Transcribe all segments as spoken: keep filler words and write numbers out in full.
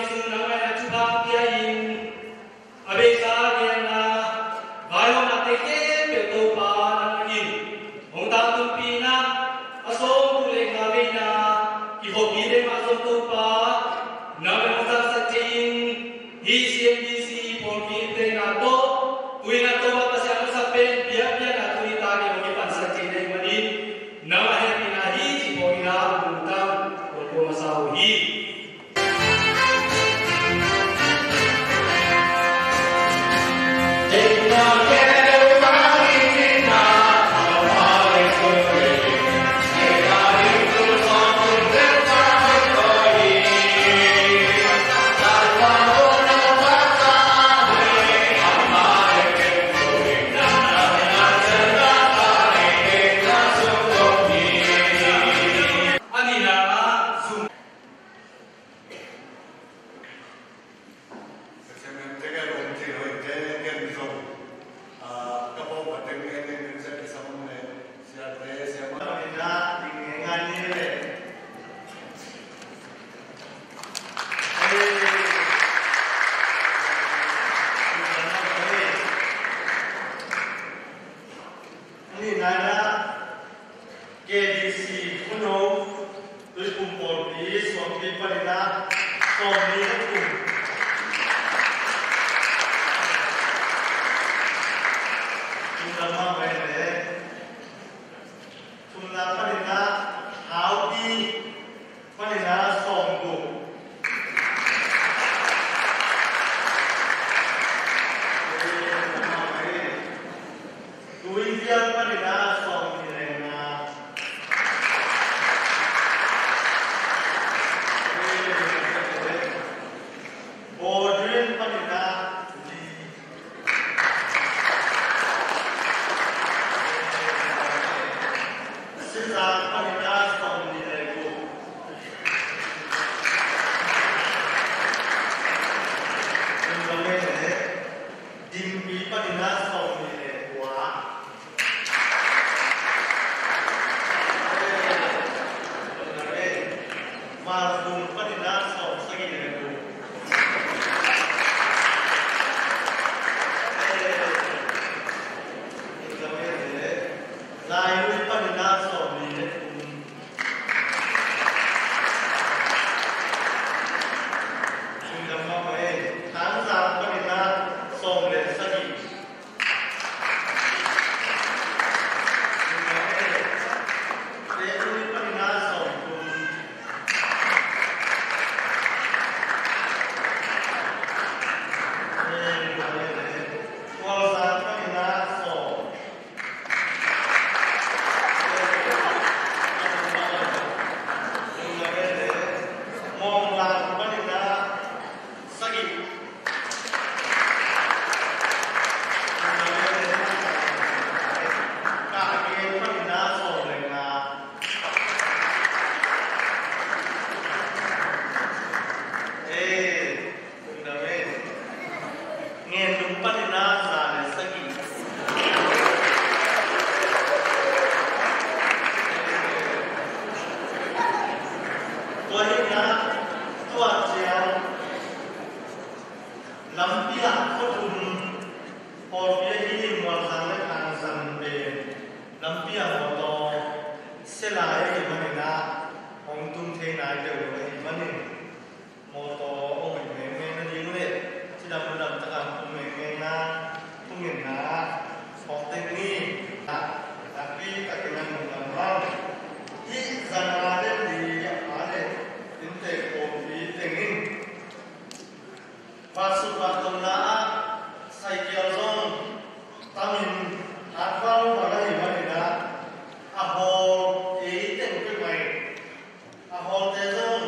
Nangmah in a thupha pia in, a beisa genna, vaihawmnate khempeuh Topa nangmah in hong tangtunpih in, a sawmguk le nga veina kikhopite mah zong Topa nangmah in hong zahsak thei in, hih C M B C pawlpi tena tawh tu-in a Topa Pasian hong sak pen biakpiakna tuni tak in hong kipansak thei na hih manin, nangmah hehpihna hi cih phawk in a lungtang kong ko masa uh hi. K D C Khuno, Tuiphum pawlpi, Suangpi panin a sawmli le thum. Lungdam mahmah e. Thumna panin a Haupi panin a sawmguk. Tuivial panin a sawmnih le nga. Bawdrin panin a li. Sizang panin a sawmnih le guk. Kum dang e le, Dimpi panin a sawmnih le kua. Valbung panin a sawmsagih le guk. Lainui panin a sawmli le thum. Lungdam mahmah e. Tangzang panin a sawm le sagih. Lungdam e. Tehlui panin a sawmthum. Lungdam e. Khualzang panin a sawm. Lungdam e. Ngenlum panin a za le sagih. Tua hi a, tua ciang lampi ah khuathum pawlpi ahi Mualzang le Khangsan pen lampi ah mawtaw sia lai ahih manin a hong tung thei nai deuh lo ahih manin mawtaw hong hoih mengmeng nading le cidam ludam takin hong tung mengmeng nang thungetna ah hong teng ni. Nakpi takin a nunglam bang hih zanga le li a pa le inntek pawlpi teng in vatsuk vattomna ah saikial zong tamin hatval val ahih manin a, a hawl ei teng peuhmah in a hawlte zong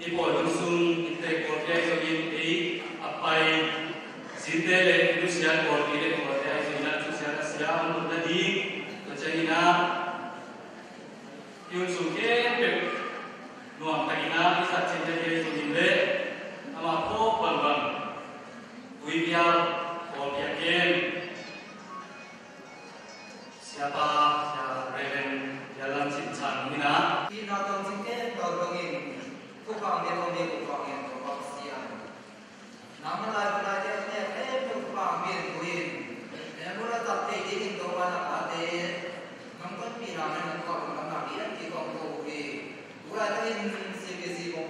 Ei pawi hun sung innte kawlpi ahi zongin ei a pai zite le nusia kawlpi le kawlte ahi zongin ah thusia a sia hong lut nading, tua ciangin ah i hun sung khempeuh nuam takin ah i zat ciangin ahi zongin le amah phawk bangbang Tuipial kawlpi a kem Siapa, Sia Reverend Sia Lam Cin Chan in ah. Itna tawh cingte tawh bangin thupha pia tawh mi Topa ngen Topa Pasian. Nangmah lai pulai te ne khempeuh thupha min tu in. Ne mura tak thei dingin Topa na pate. Nang ton pi na nang Topa pun lam na lian ki kong ko hi. Tulai takin C B C ko.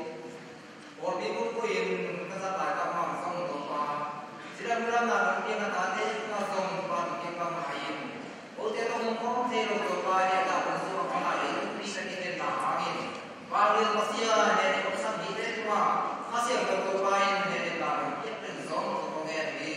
Pawlpi pumpuin ka zat laitak man zong Topa, cidam mudamna nong piak a tate tungah zong Topa nong piak bangmah in, kote tawh hong khawm thei lo Topa, i a dah hong suak bangah leitungmi ka kitenna hangin, vanglian Pasian, hehpih hong sam mite tungah Kha Siangtho Topa in hehpihna nong piak pen zong Topa ngen hi.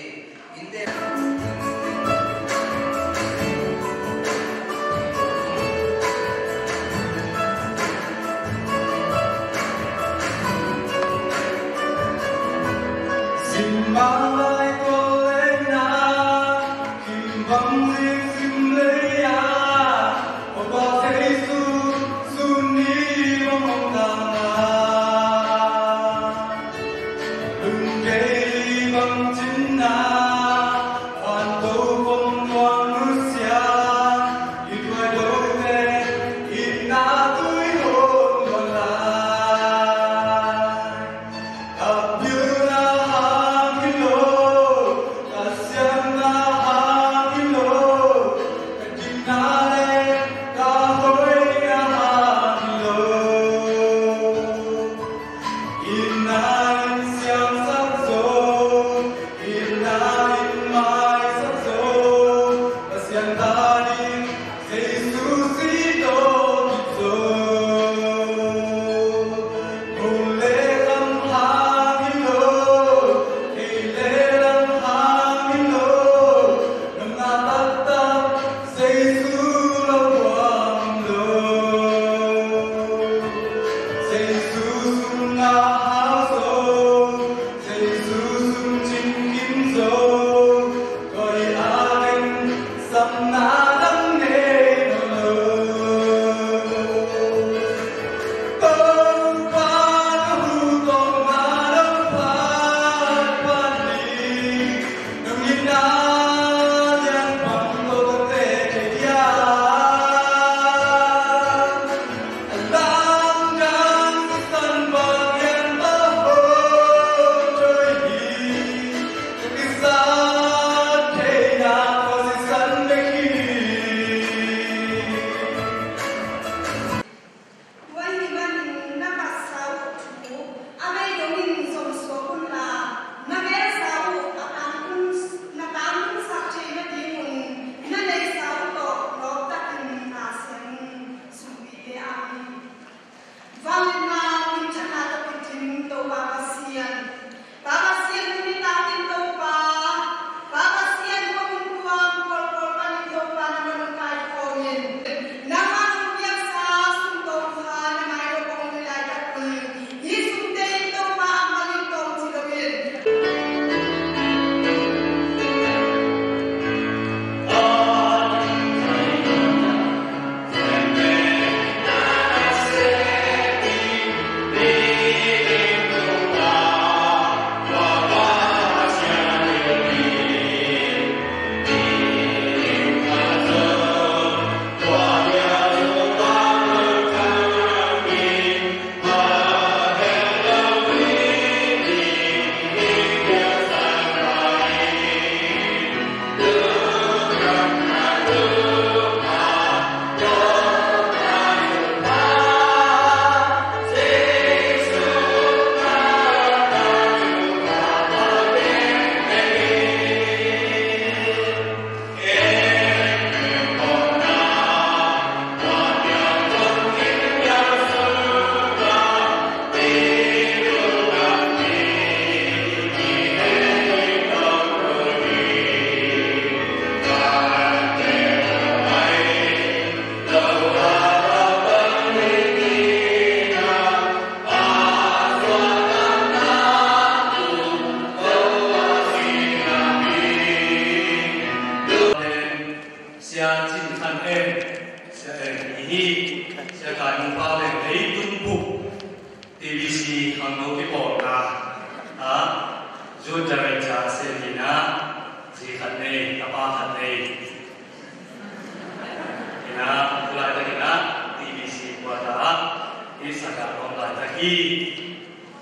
Laitak hi.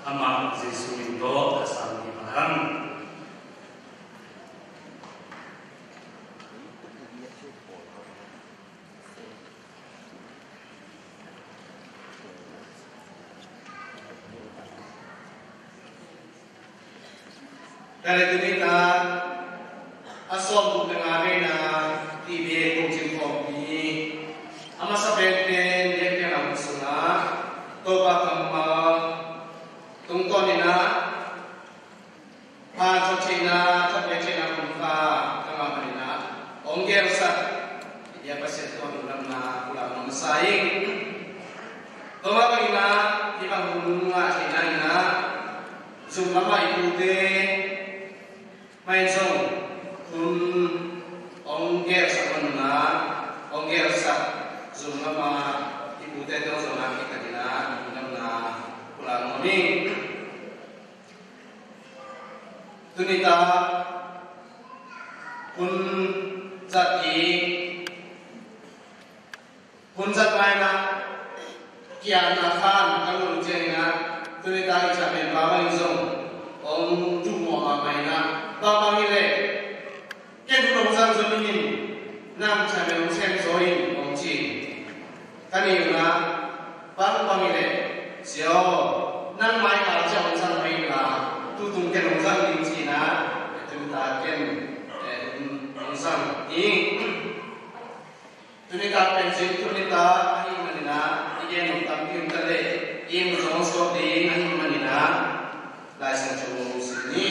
Amah Jesuh min tawh ka sang hi, Amen. Tua leh tuni-in a sawmguk le nga veina T B A kong cingkhawmpi a masa penpen biakpiakna sungah Topa kammal tungtawn in a, pha tawh theihna, tawh pia theihna hun kha ka ngah manin a, hong gelsak i biak Pasian tungah lungdamna pulak nuam masa ing. Tua mah bangin a, hih bang hun ngah theihna in a, Zoom lamah i pute mah in zong hun hong gelsak man un a, hong gelsak Zoom lamah i pute tawh zong a kitakin a lungdamna pulak nuam ing. Tuni-in a hun zat i hun zat maina kiatna khan ka lung ciangin a, tuni-in a i chairman pa bangin zong hong duh mawh mahmah in a, bangbang hi leh ken hun hong zang zaw ning in, nang chairman hong sem zaw in hong ci. Ka nei un a, bangbang hi leh sia aw, nang mai kal ciang hong zang mai in la, tutung ken hong zang ning ci in a, tuni-in a ken, eh, hong zang ing. Tuni-in a pen zin tuni-in a ahih manin a, i gen nop tampi om ta leh, i mu zong suak ding ahih manin a, Lai Siangtho mu sin ni.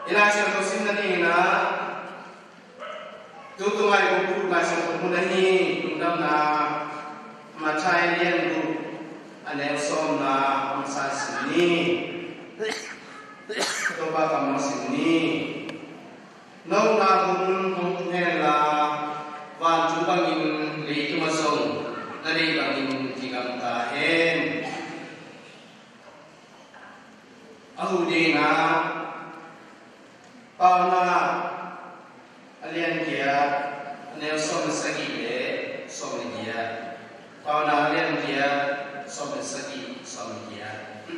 I Lai Siangtho sin nadingin a, tutung a i guk Lai Siangtho mu na hi, lungdamna Matthai lian guk a neu sawmna a masa sin ni. Topa kammal sin ni. Nopna hun hong tung hen la, vantung bangin leitungah zong na deih bangin kigamta hen. A hu dingin a, Paunak a lian giat, a neu sawm le sagih le sawm le giat. Paunak a lian giat, sawm le sagih, sawm le giat.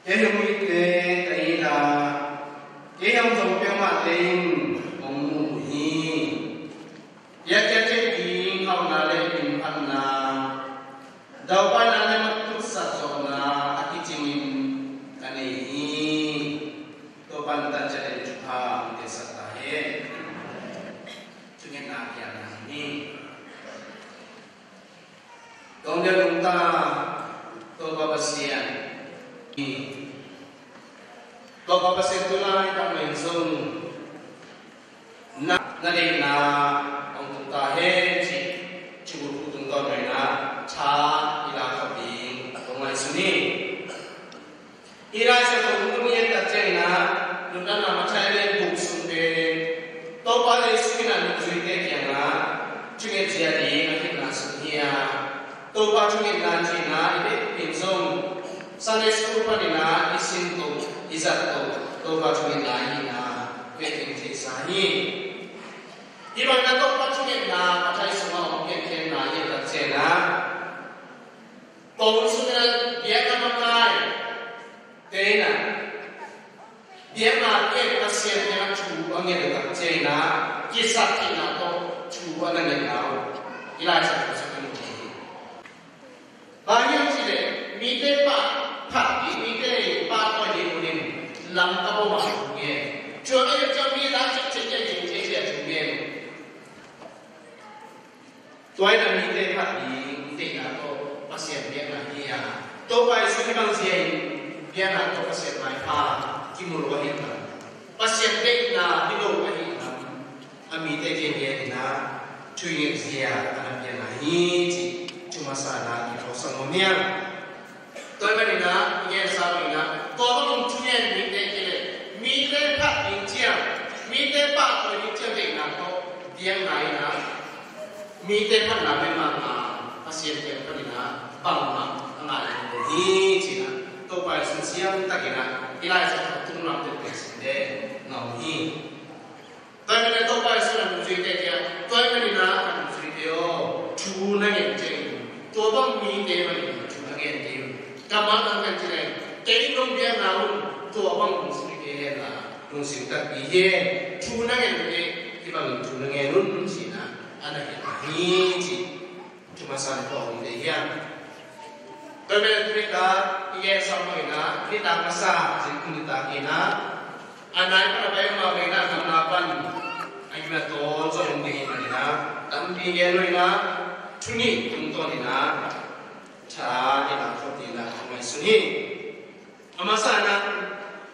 Kei hong itte ka it a, kei hong zong peuhmahte in hong mu uh hi. Biakpiak theih ding hauhna le minphatna, daupaina le matutsak zawhna a kicingin ka nei hi. Topa'n tan ciat in thupha hong piaksak ta hen. Thungetna piakna hi. Kong deuh nungta Topa Pasian. Topa Pasian, tulai tak mai zong na, na deihna hong tung ta hen cih thu tungtawn mai-in a tha i lak khop ding kong ngaihsun hi. Hih Lai Siangtho mun i et tak ciangin a, Lungdamna Matthai lian guk sung pen Topa Jesuh in a nungzuite kiangah thunget zia ding a hilhna sung hi a, Topa thungetna cihna i bek pen zong Sunday school panin a i sin tung, i zat tung Topa thungetna hi-in a, vekin thei sa hi. Hih bangin a Topa thungetna Matthai sungah hong piankhiatna i et tak ciangin a, Kong sungin a biakna mangai te in a, biakna ngen Pasian kiangah thu a nget uh tak ciangin a, kisap theihna tawh thu a na ngetna uh i Lai Siangtho sungah i mu hi. Bang hiam cih leh mite pah phat ding, mite pahtawi ding hun in Lamka bawm ah thu ngen. Thu a ngen ciang mi lam ciang ciang ciang ciang ciang thu ngen. Tua in a mite phat ding deihna tawh Pasian biakna hi a, Topa Jesuh in bang zia in biakna tawh Pasian maipha kimu lo ahih lam, Pasian deihna hi lo ahih lam, a mite kiang gen in a thu i nget zia a na piakna hi cih thu masa in a i phawksak nuam hi a. Tua ahih manin a, i gensa bangin a, tua bangin thungen mite kiang le, mite phat ding ciang, mite pahtawi ding ciang deihna tawh biakna in a, mite phatna bek mah ngah, Pasian kiang panin a bangmah a ngah lel lo hi ci-in a, Topa Jesuh siam takin a, i Lai Siangtho tung lam teng teng sim den ngah uh hi. Tua ahih manin a Topa Jesuh in a nungzuite kiang, tua ahih manin a ka nungzuite aw, thu Na ngen ciangin tua bang mite bangin thu na ngen kei un. Kammal na ngen ciangin kei nong biakna un tua bang hong sui kei hen la, lungsim takpi hi. Thu na ngen kei, hih bangin thu na ngen un, ci-in a na hilh hi ci. Thu masa na pawh hong dei hiam? Tua bel tuni ta i gen sam bangin a, tuni ta masa zin tuni ta kina a nai pan a pai ma bangin a, gamla pan a gina tawn zong ding hi manin a, tampi gen lo in a, thu nih tungtawn in a tha i lak khop ding in a ka ngaihsun hi. A masa in a,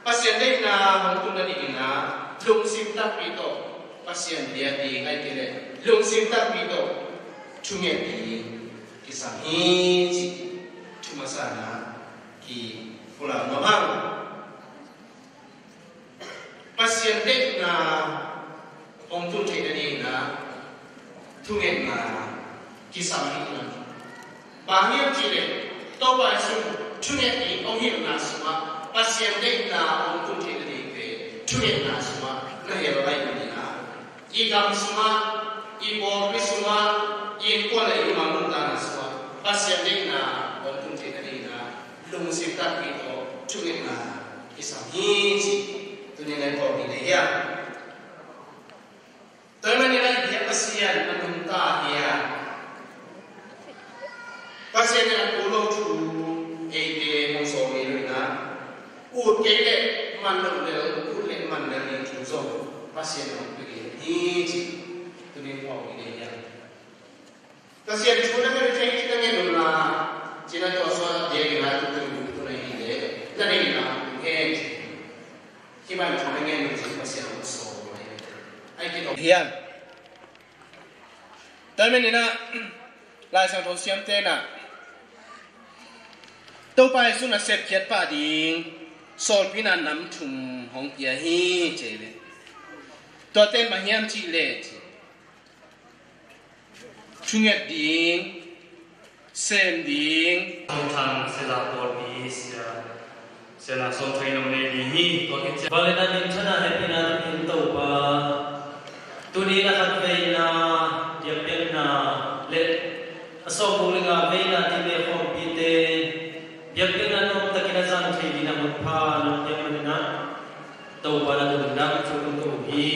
Pasian deihna hong tun nading in a lungsim takpi tawh Pasian biak ding, ahih kei leh lungsim takpi tawh thunget ding kisam hi ci. Thu masa in a kipulak nuam hang. Pasian deihna hong tun theih nading in a thungetna kisam hi. Bang hiam cih leh Topa Jesu thunget ding hong hilhna sungah, Pasian deihna hong tun theih nading pen thungetna sungah na hel lai hi. I gam sungah, i pawlpi sungah, i innkuan le i innkuan nuntakna sungah Pasian deihna hong tun theih nading in a lungsim takpi tawh thungetna kisam hi ci. Tuni-in a i pawlpi te hiam? Tua ahih manin a i biak Pasian a nungta hiam? Pasian in a kul lo thu eite hong sawm hi lo in a, ut kei leh man loh lel, ut leh man lel ding thu zong Pasian in hong pia hi ci. Tuni-in pawlpi te hiam? Pasian thu na ngen thei, na ngen un la, ci-in a tua sung a biakinn a tung tung tung na hi leh, na deihna hong tung hen ci. Hih bang thu na ngen un ci Pasian hong sawm hi. Ai ki tong hiam? Tua ahih manin a, Lai Siangtho siamte in a, Topa Jesu nasep khiat pah ding sawlpina nam thum hong pia hi ci hi ve. Tuate in bang hiam cih leh ci, thunget ding, sem ding. Thang Sela pawlpi sia, Sela sawm thei nong nei ding hi. Tua khit ciang vale na min thana hehpihna dingin Topa, tuni na khat veina biakpiakna le a sawmguk le nga veina tite khawmpite biakpiakna nuamtakin a zang thei dingin a hun pha nong piak manin a, Topa na lungdam thu kong ko hi.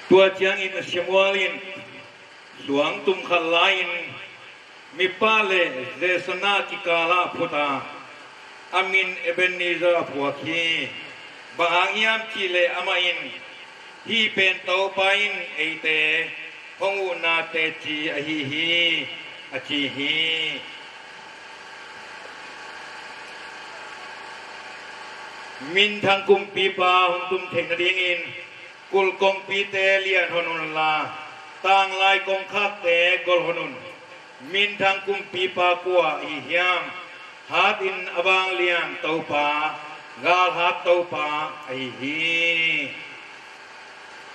Tua ciangin a sia mual in suang tum khat la-in mipa le Jason-a kikalah phut a, a min Ebenezer a phuak hi. Bang hang hiam cih leh amah in, "Hih pen Topa in eite hong huhna teci ahi hi," a ci hi. Minthang kumpipa hong tum theih nadingin kulh kongpite lian hon unla, tanglai kongkhakte gol hon un. Minthang kumpipa kua ahi hiam? Hatin a vanglian Topa, galhat Topa ahi hi.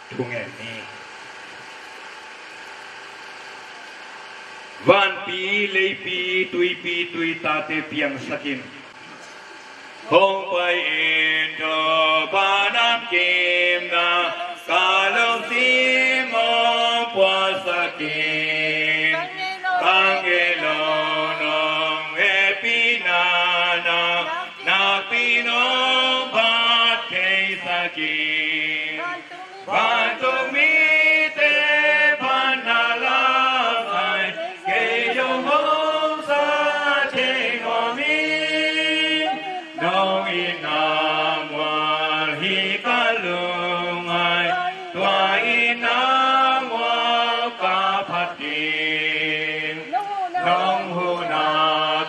Thungen ni. Vanpi, leipi, tuipi, tuitate piangsak in. Hong pai in Topa namkim na, ka lungsim hong puaksak in. Ka ngei lo nong hehpihna, nakpi nong phat theisak in. Vantung mite phat na lak ai, kei zong hong sa thei nuam ing. Nong itna mual hi ka lung ai, tua itna mual ka phat ding. Nong huhna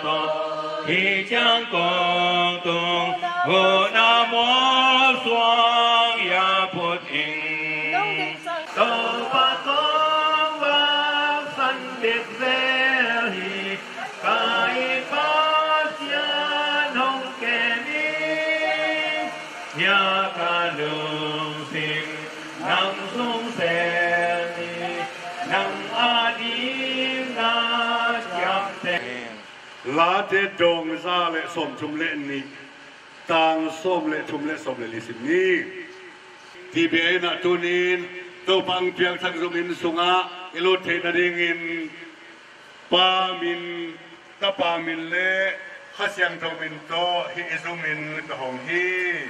tawh hih ciang kong tung, huhna mual suang ya phut ing. Topa kong vak san bek zel hi, ka it Pasian hong kem ing. Hia ka lungsim nang sung sel ni, nang ading na ciamteh. Late dong za le sawmthum le nih, tang sawm le thum le sawm le li sim ni. Tibia in ah tunin Topa hong piangthak Zoom inn sungah i lut theih nadingin Pa min, Tapa min le Kha Siangtho min tawh hih i Zoom inn ka hong hi.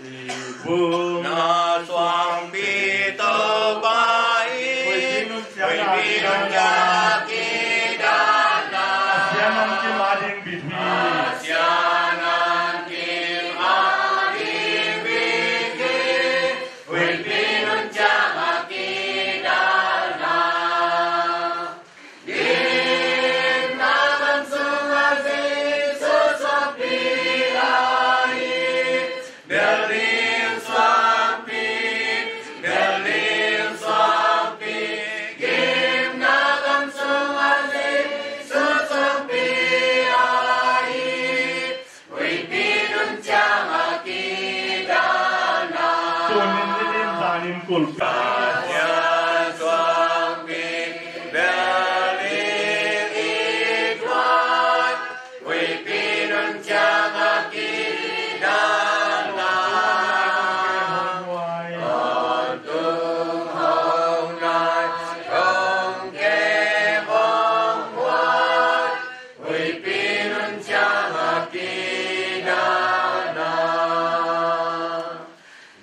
I bum na suangpi Topa i, Huipi nun ciang a kidan na. Sian nam kim a ding bit hi. Sian nam kim a ding bit hi. Huipi nun ciang a kidan na. Gimna gam sungah Jesu suangpi ahi. Berlin suangpi, Berlin suangpi. Gimna gam sungah Jesu suangpi ahi. Huipi nun ciang a kidan na. Tunin nimin zanin kulh. Pasian suangpi, Berlin i thuat. Huipi nun ciang a kidan na. Tawntung hong nai, hong kem hong huat. Huipi nun ciang a kidan na.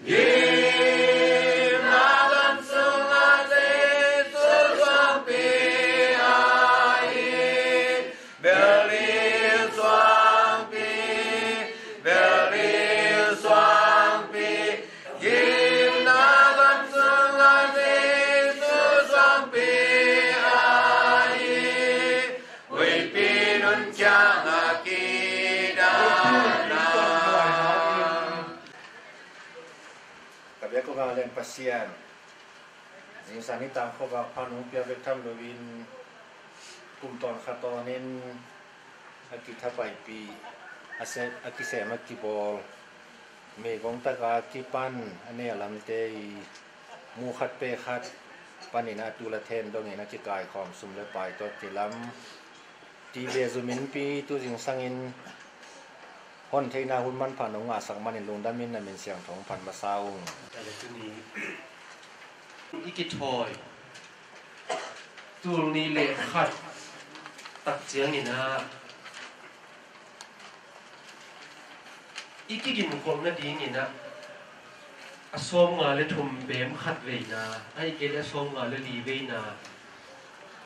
Gimna Ka biak uh vanglian Pasian, zingsang ni tangkhawm a phan hong pia bek tham loin kum tawn khat tawnin a kithapaipih, a se-, a kisem a kibawl, meigong taka kipan a ne a lamte i mu khat pe khat panin a tul a then dongin a kikaikhawm sum le pai tawh kilam, T V zum innpi tu zingsangin hon theihna hun manpha nong ngahsak manin lungdamin na min siangtho hong phat masa ung. Tuni i kithawi tul nih le khat tak ciangin ah i kigimkholh nadingin ah a sawmnga le thum bem khat veina, ahih kei leh a sawmnga le li veina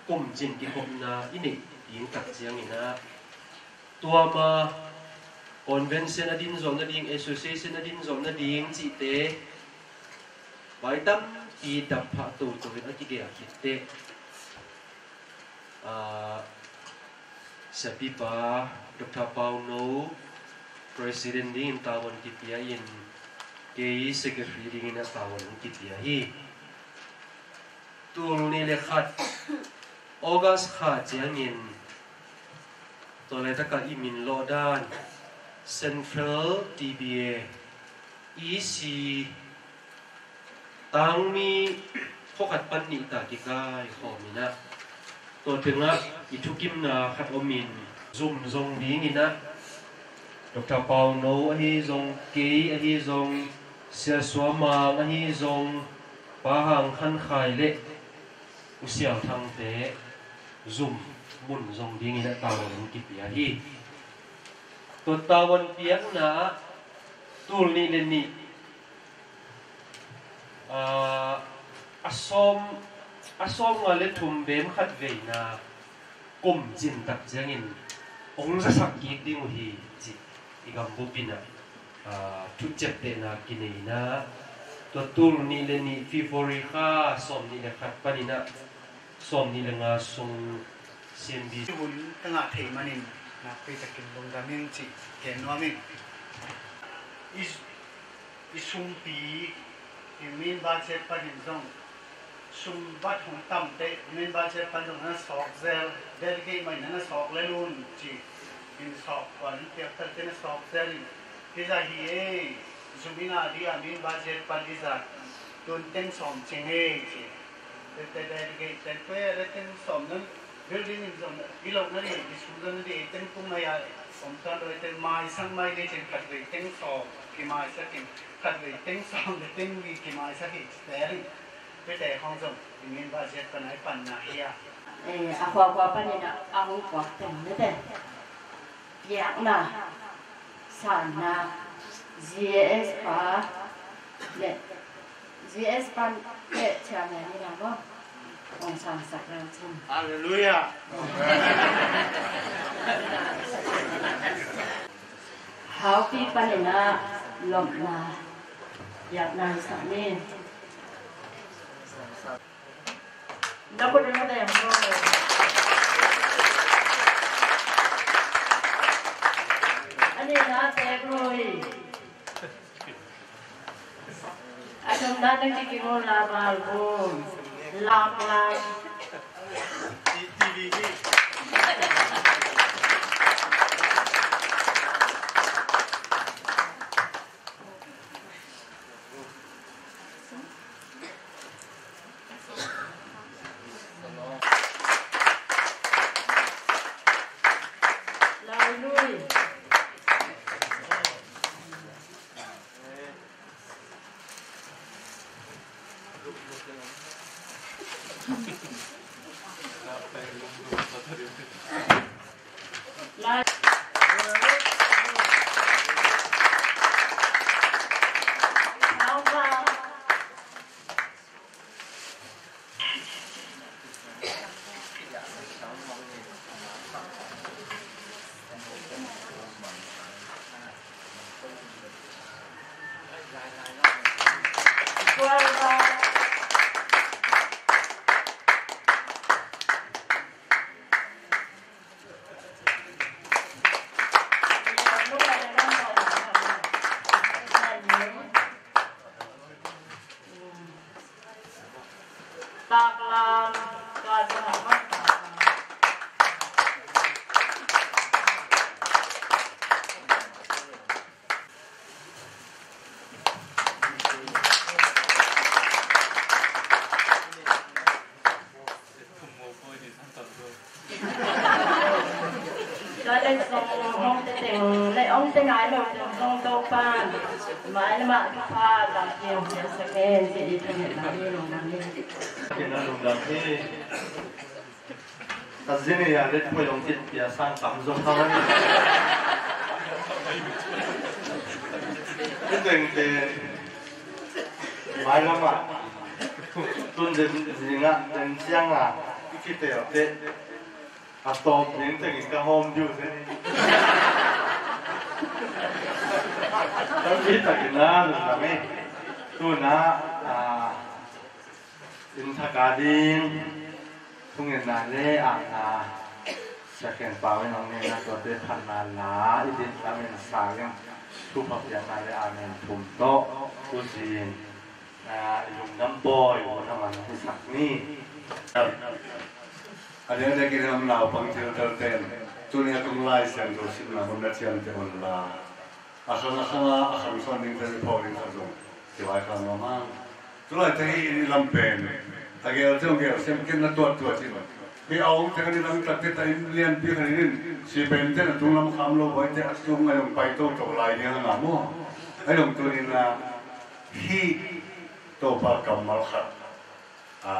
kum cin kikhopna i neih ding tak ciangin ah, tua ma convention a din zawh nading, association a din zawh nading cihte vai tampi dap phah toto in a kigel khit teh, ah, siapipa Doctor Pau No, President dingin tavuan kipia in, kei Secretary dingin a tavuan hong kipia hi. Tul nih le khat August kha ciangin tua laitakah i min lawh dan Central T B A E C tangmi khua khat pan nih ta kikaikhawm in ah, tua tengah i thukimna khat omin zum zong dingin ah Doctor Pau No ahi zong, kei ahi zong, Sia Sua Mang ahi zong, Pa Hang Khan Khai le U Sial Thangte zum mun zong dingin a tavuan hong kipia hi. Tua tavuan piakna ah tul nih le nih, aa, a sawm, a sawmnga le thum bem khat veina kum cin tak ciangin hong zasak kik ding uh hi, cih i gambup in ah, aa, thuciamtehna kinei in ah, tua tul nih le nih February kha sawm nih le khat panin ah sawm nih le nga sung C M B hun ka ngah theih manin nakpi takin lungdam ing cih gen nuam ing. I, i sumpi, i main budget panin zong sum bat hong tam teh, main budget pan zong na sawk zel, delegate mah in na sawk lel un ci, in sawk kuan in piak tal teh na sawk zel in, hi zah hi ei, zum in a di a main budget pan hi zah, tun teng sawm cing ei ci. Tete delegate ten tua le teng sawm nan building in zong i lo na di, i sum zong na di, teng tung mai a om tuan lo, teng maisak mai di cin khat vei teng sawm kimaisak in, khat vei teng sawm le teng li kimaisak hi ci te ring. Tete hong zong i main budget pan ai panna hi a. Eh, a khuakua panin a, a hong kuak teng na te. Piakna, sanna, G S pa le G S pa le chairman ni na maw? Hong sangsak lam cin. Halleluiah. Haupi panin a lomna, piakna i sak ni. Na khut na deng lo. A nihna tek lo hi. A thumna na kikingol la val bum. Lak lak. Taklam ka zong a man. Tua leh zong hong teng leh hong teng ngai lo zong Topa'n mailam ah thupha lam kiang piaksak hen ci-in i thungetna hi. Lungdam hi. Kina lungdam hi. Ka zi nei a let phuai hong kit pia sang tam zong kha hi. I tengte mailam ah tun den zing ah den ciang a i kiteel teh a tawp ding tengin ka hawm diu zen. Tampi takin a lungdam hi. Tu-in a, a, inn thak a ding thungetna le, a, a, Sia Khen Pau in hong neihna tuate phatna la i din lamin sa in thupha piakna le amen thum tawh U Zin, a, i lungdam pawi hun a man hisak ni. A diakdiakin a naupang thiltelte in tuni a tung Lai Siangtho simna hun na ciamteh un la, a khang a khang a, a khang sawn dingte i phawk ding khat zong kivaikhak nuam hang. Tulaite hi i lam pen a gelte hong gel sem kei in, na tuat tuat in. Hih a om teng a ni lam takte ta in lianpi khat in, si pen teng a tung lam kham lo buaite a tung a hong pai toto lai ding a ngam maw. A hong tuni-in a hih Topa kammal khat, a,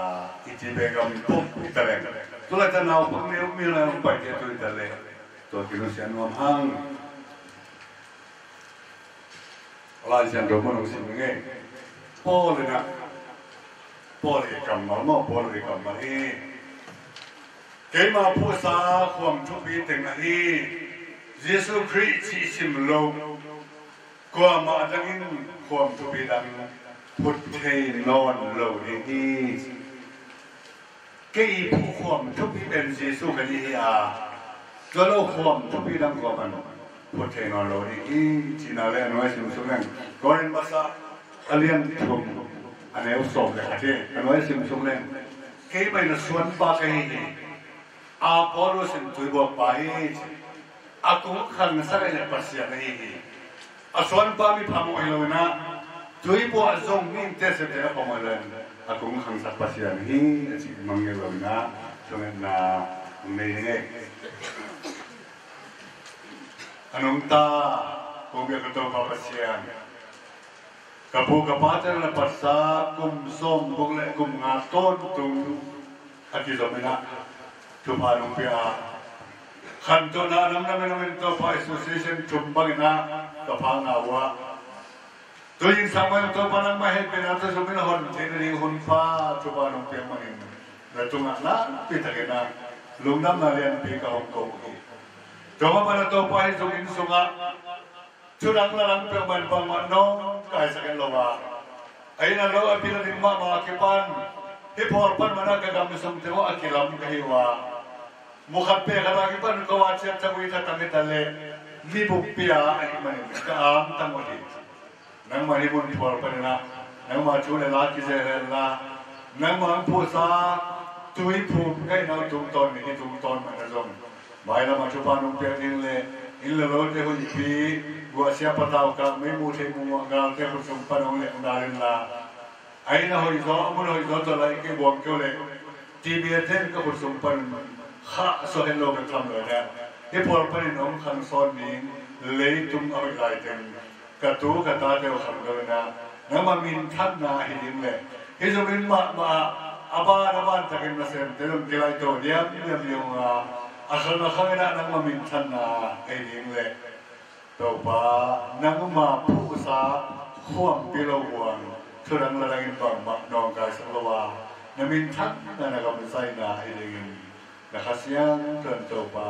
i ci bek a om pum i ta leng. Tulaite naupang neu mi lai hong paite tu i ta leh tua kinusia nuam hang. Lai Siangtho mun hong sim ing ei. Paul in a, Paul i kammal maw, Paul i kammal hi. Keima phuhsa khuam thupi teng ahi. Jesu Khrih cih sim lo kuamah dangin khuam thupi dang phut thei nawn lo ding hi. Kei phuh khuam thupi pen Jesu ka hi hi a, tua lo khuam thupi dang kuamah phut thei nawn lo ding hi, cihna le a nuai sim suk leng. Korin masa a lian thum a neu sawm le khat hi, a nuai sim suk leng. Keimah in a suanpa ka hi hi. Apollos in tuibuakpa hi, a kung khangsak ahih leh Pasian ahi hi. A suanpa mi phamawh hi lo-in a, tuibuak zong mi in teh sete a phamawh hi lo-in a kung khangsak Pasian hi, a cih mangngilh lo-in a, thungetna hong nei ding ei. A nungta kong biak ka Topa Pasian, ka pu ka pate na patsa kum sawmguk le kum nga tawntung a kizom in a thupha nong pia a, khantohna nam nam in a min Topa Association thum bang in a ka pha ngah uh a, tu-in sangmah in Topa nangmah hehpihna tawh zong in a hon theihna ding hun pha thupha nong piak manin na tungah nakpi takin a lungdamna lianpi ka hong ko uh hi. Tua mah bangin a Topa hih zong inn sungah thu dang la dang peuhmah in bangmah nawngkaisak het lo a, a inn a lo a bil a dim mahmah a kipan hih phual pan mah in a ka gam sung teng uh a kilam ka hi uh a, mu khat pek khat a kipan ko a ciat tak uh hi, thatang hi ta leh mi buppi a ahih manin ka angtang uh hi. Nangmah hih mun phual pan in a nangmah thu le la kizel hen la, nangmah hong phuhsa tui phum ka inn ah tungtawn ni, hih tungtawn mah in a zong mailam ah thupha nong piak ding le inn le lote huihpi, guahsia patau kak, mei muh theih muh muh, galte khut sung pan hong leh nal in la, a inn a hoihzaw, a mun hoihzaw tawh la i kibuang kei uh leh T B A ten ka khut sung pan khahsuah het lo ka tham lo in a, hih phual panin hong khangsawn ding leitung a hoih lai teng ka tu ka tate uh khangno in a, nangmah minthanna ahi ding le hih zong in mahmah a, a ban a ban takin nasemte zong kilaihto diamdiam ding uh a, a khang a khang in a nangmah minthanna ahi ding le Topa, nangmah phuhsa khuampi lo buang thu dang la dangin bangmah nawngkaisak lo a, na minthanna, na gamzaina ahi dingin na Kha Siangtho in Topa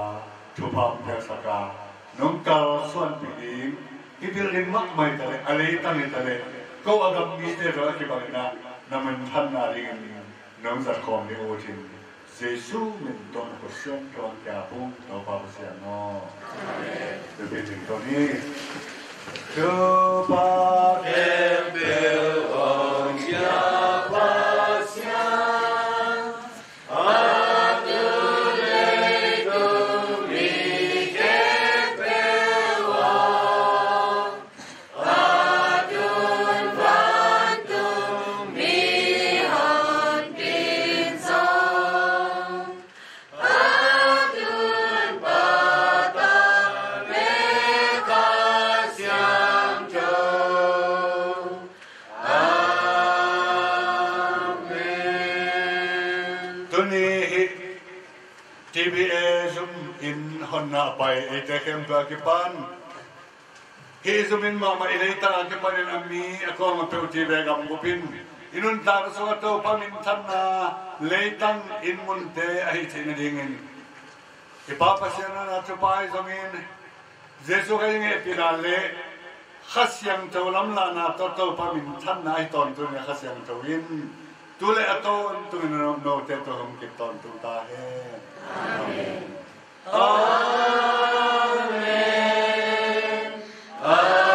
thupha hong piaksak a, nong kalsuanpih ding, hih bil dim mahmah hi ta leh a leitang hi ta leh ko a gam mite tawh a kibang in a na minthanna dingin nong zat khawm ding uh hi. Jesu min tawh na kut siangtho hong kia pung Topa Pasian aw. Amen. Topa khempeuh hong kia Pasian. Tuni hih T B A zum in honna a pai eite khempeuh a kipan, hih zum in mahmah i leitang a kipanin a mi a kuama peuh T B A gambup in i nuntak sungah Topa minthanna leitang in munte ahi theih nadingin i Pa Pasian in a thupha ahi zongin Jesuh Khazih i hehpihna le Kha Siangtho lamlahna tawh Topa minthanna ahi tawntung in Kha Siangtho in tu le a tawntungin note tawh hong kip tawntung ta hen. Amen. Amen.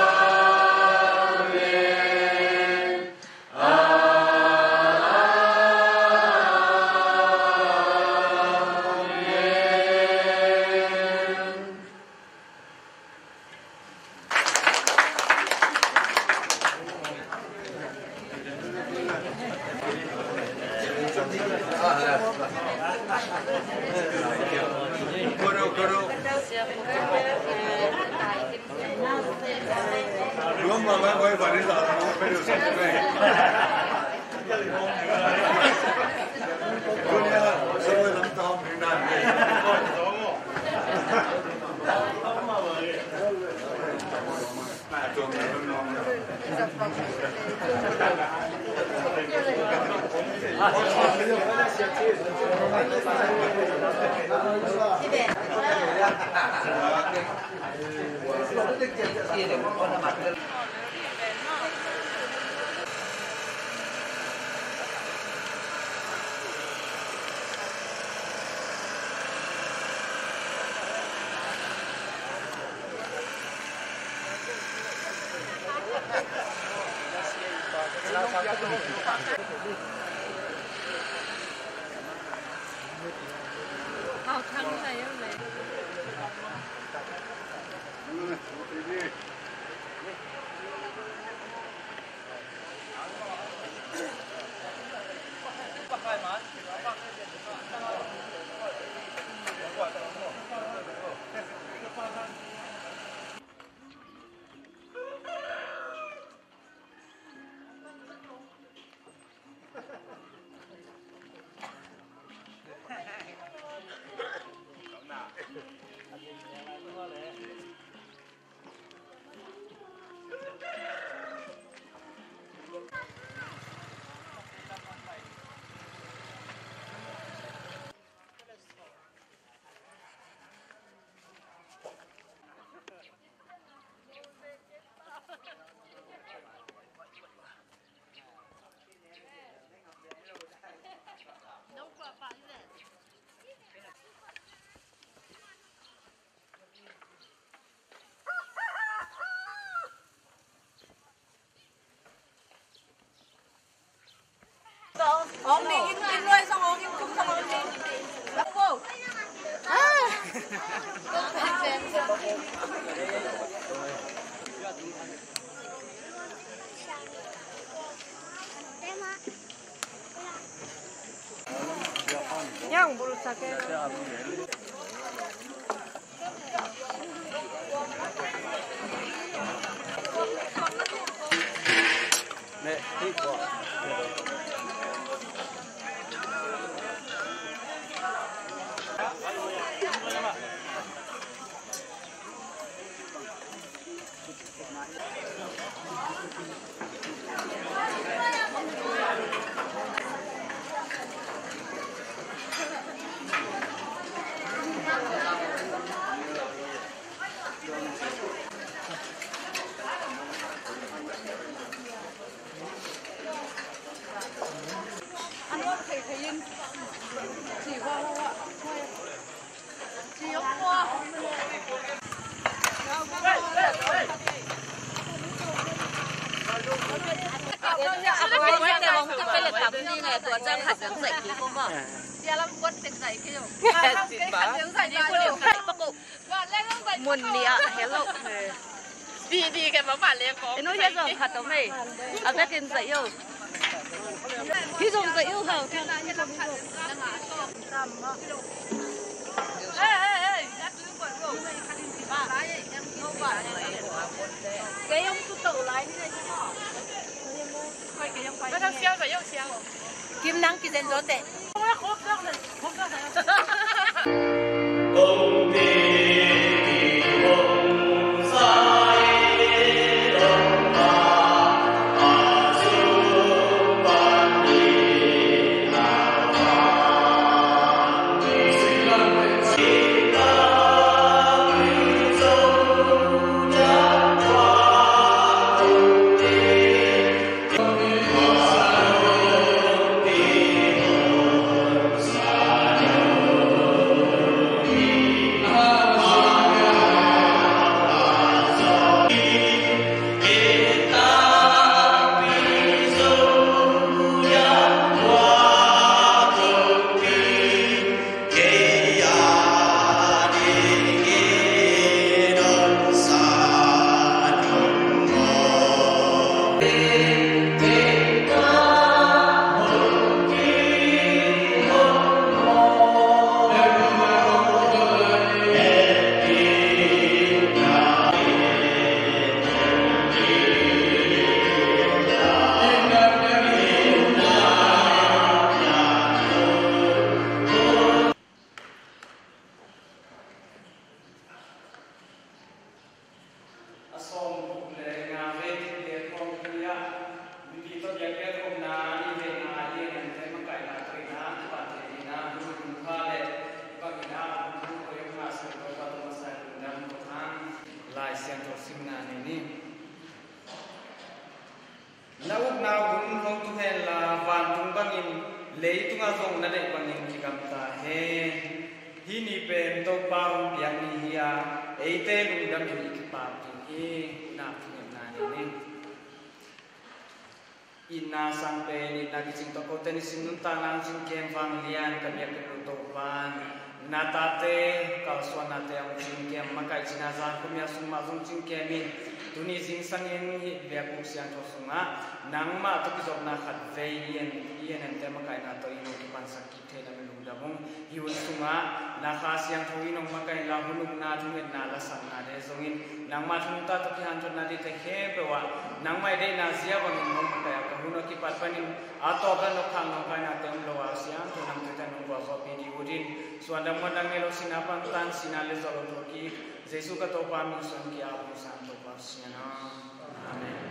Amen. Mun nih ah, hello. Didi kan mah mah leng kong. Enu hiah zong khat om ei. A vekin zaih o. Hih zong zaih o hau. Kei om tu to lai ni. Kim nang kizen zo teh. A sawm guk le nga vei thilpiak khawmpi ah mipi tawh biakpiak khawmna ni vei nga i en ente makaihna tawh ina kipate ina hun hun pha le bang ina hun hun ko yong nga sawm ko pa tawh masa lungdam ko thang. Lai Siangtho simna nei ni. Na ukna hun hong tu hen la, vantung bangin leitungah zong na deih bangin kigamta hen. Hih ni pen Topa hong piak ni hi a, eite lungdamin i kipak ding hi. Ukna thungetna nei ni. Itna sang pen itna kicing tawh kote nisim nuntakna hong cingkem vanglian ka biakpiak lo Topa, na tate kalsuannate hong cingkem, makaih cina zan khua mia sung mah zong cingkem in, tuni zingsangin hih biakbuk siangtho sungah nangmah tawh kizopna khat vei i en, i en ente makaihna tawh in hong kipansak kik theihna min lungdam ung. Hih hun sungah na Kha Siangtho in hong makaih inla, hun ukna thungetna lasakna de zongin nangmah thu nungta tawh kihanthawnna dingte khempeuh ah nangmah i deihna zia bangin hong makaih a, ka hun a kipat panin a tawp dan nokkhak nong kainate om lo a, siangtho nang tuite nong gualzawhpih ding ut in, suandam muandam ngei lo sihna pang tan sihna le zawh lo thawhkik Jesu ka Topa min suang ki-ap hong sang Topa sian a. Amen.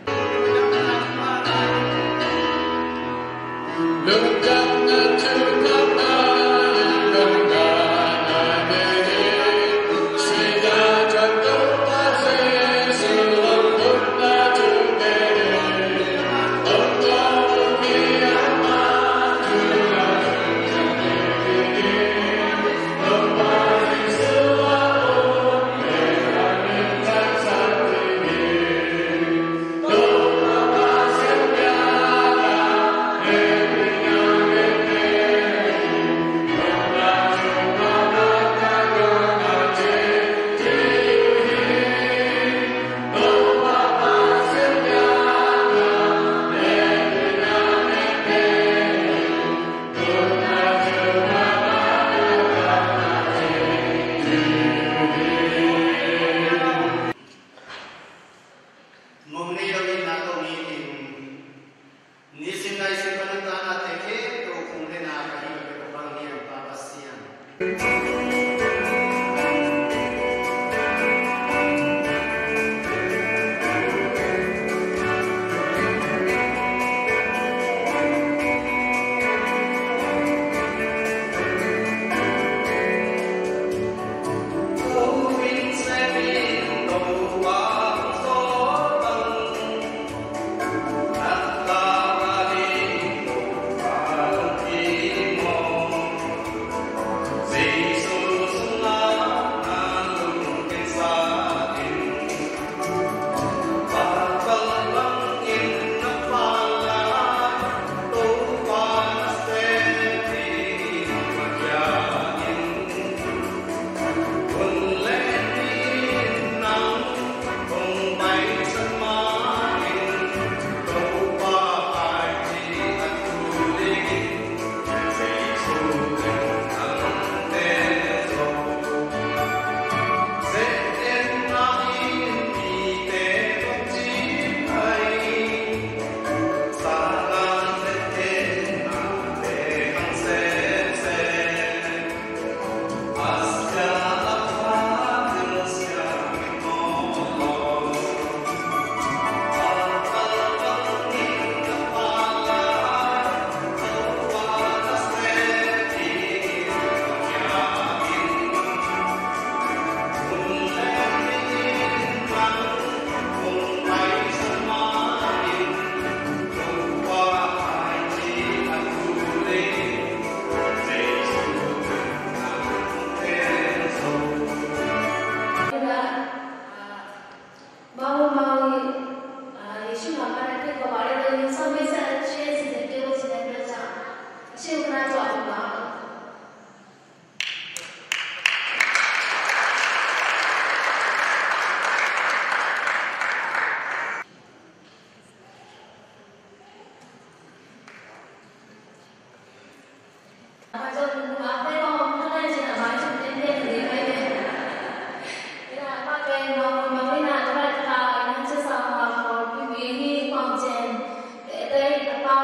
Pa,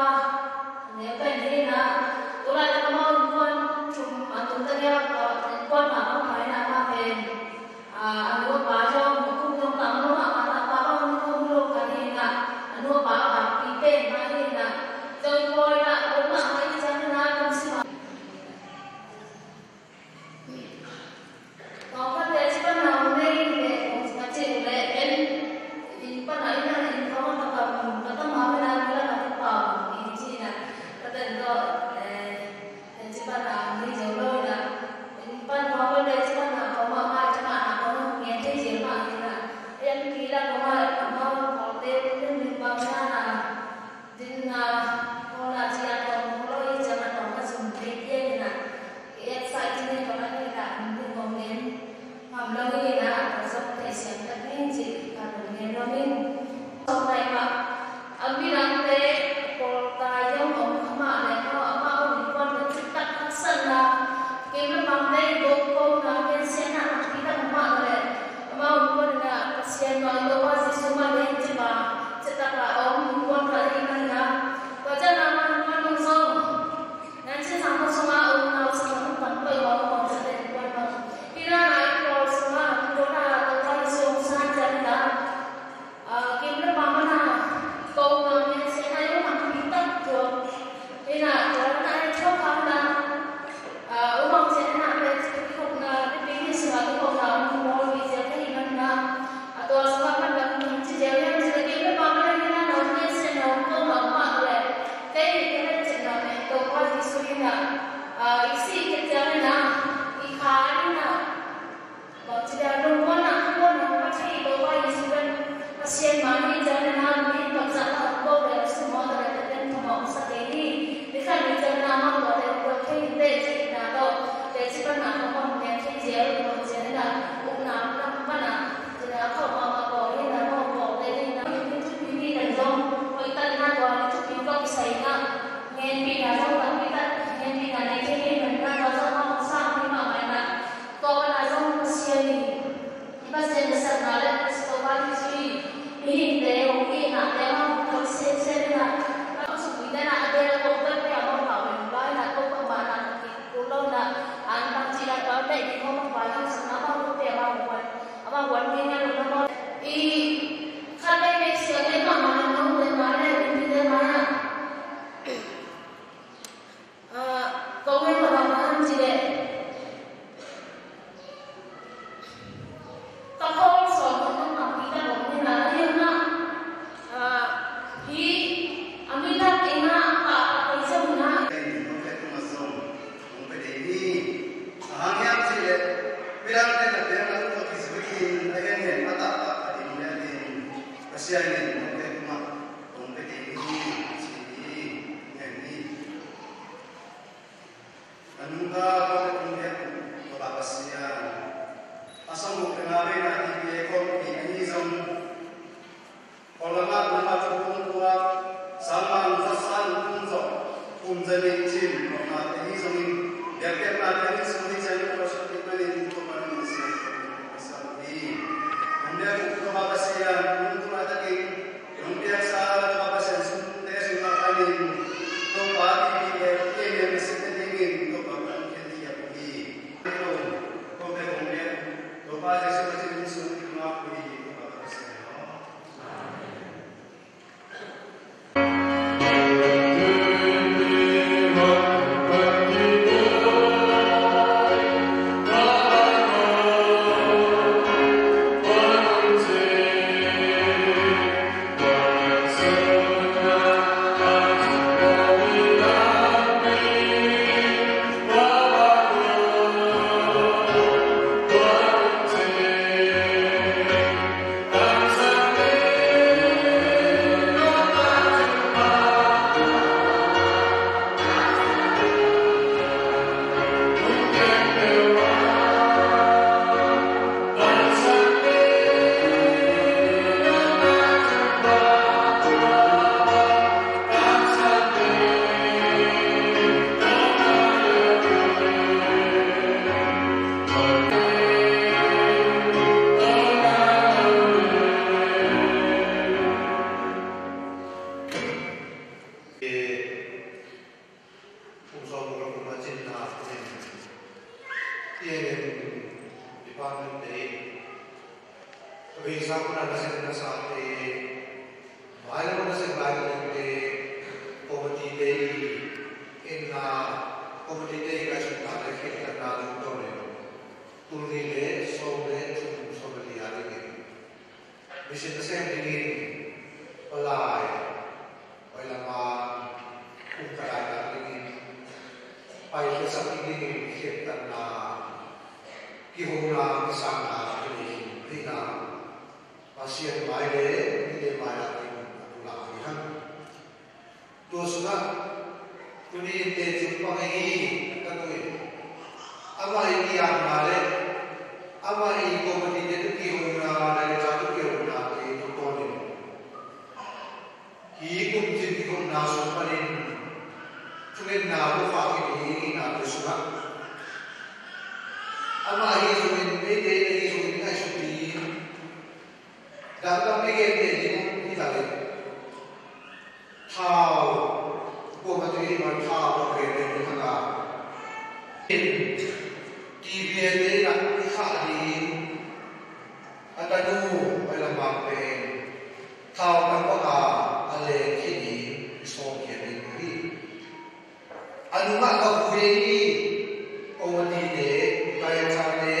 ne pen hi na, tulai tak amau innkuan thum a tung tak a, innkuan ma ma pai na ma pen. A, a nu a pa zong, a kum zong tang lo ma ma na pa bang ni kum lo ka hi na, a nu a pa a pi pen ma hi na. Zong pawi na, lo ma ma i cang na kum si ma. Kong khat te ci pan na um nei le kong ci ka ci le en. I pan na i na in kong ka kam ka tam ma me na mi la ka ti pa. Department te, visa kuna nasem nasate, maila nasem lai te, committee te, inna committee te ka sum ta le khel ta na lung to le, tul ni le som le thum som le lia le. Mission nasem dingin palai, pai lama kum ka lai tak dingin pai khiasak dingin khiattanna kihona kisangna kile khin theihna Pasian mai le mite mai ah dingin a pulak hi hang. Tua sungah tuni in teci pang hi. Ka tu in amah i kiamna le amah i committee te tu kihona, director tu kihona te tu tawnin hi kumcin kihona sung panin thungetna bu khak hi. Hi na tu sungah amah hi sungin, eite hi sungin ngaihsut ding dangdang mi gen te ding hi ta le. Thau, kuama tui man thau, kuama tui man thau. T V A te nak i khah ding a tanu pai lam bang pen thau kan bang a a leng khit ding i sawm khia ding hi. A nungah ka vui hi. Kong a tite, kai a thate,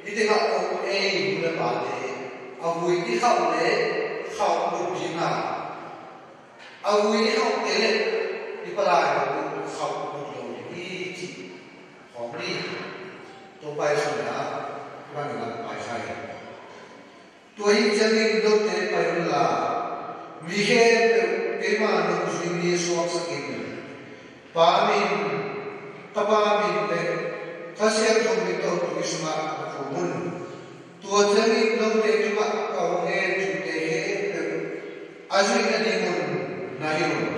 hi tengah kong ei nu le pate a vui i khauh le khauh lut ding a, a vui i khauhte le i palai a vui khauh lut lo ding hi ci. Khawng ni. Tua pai sung na bang i lam pai khai. Tua hi ciangin note pai unla, mi khempeuh keima nungzui mi suaksak in, Pa min, Tapa min le Kha Siangtho min tawh tui sungah na phum un. Tua ciangin note tungah ka hong ngen thute khempeuh a zuih nadingun na hilh un.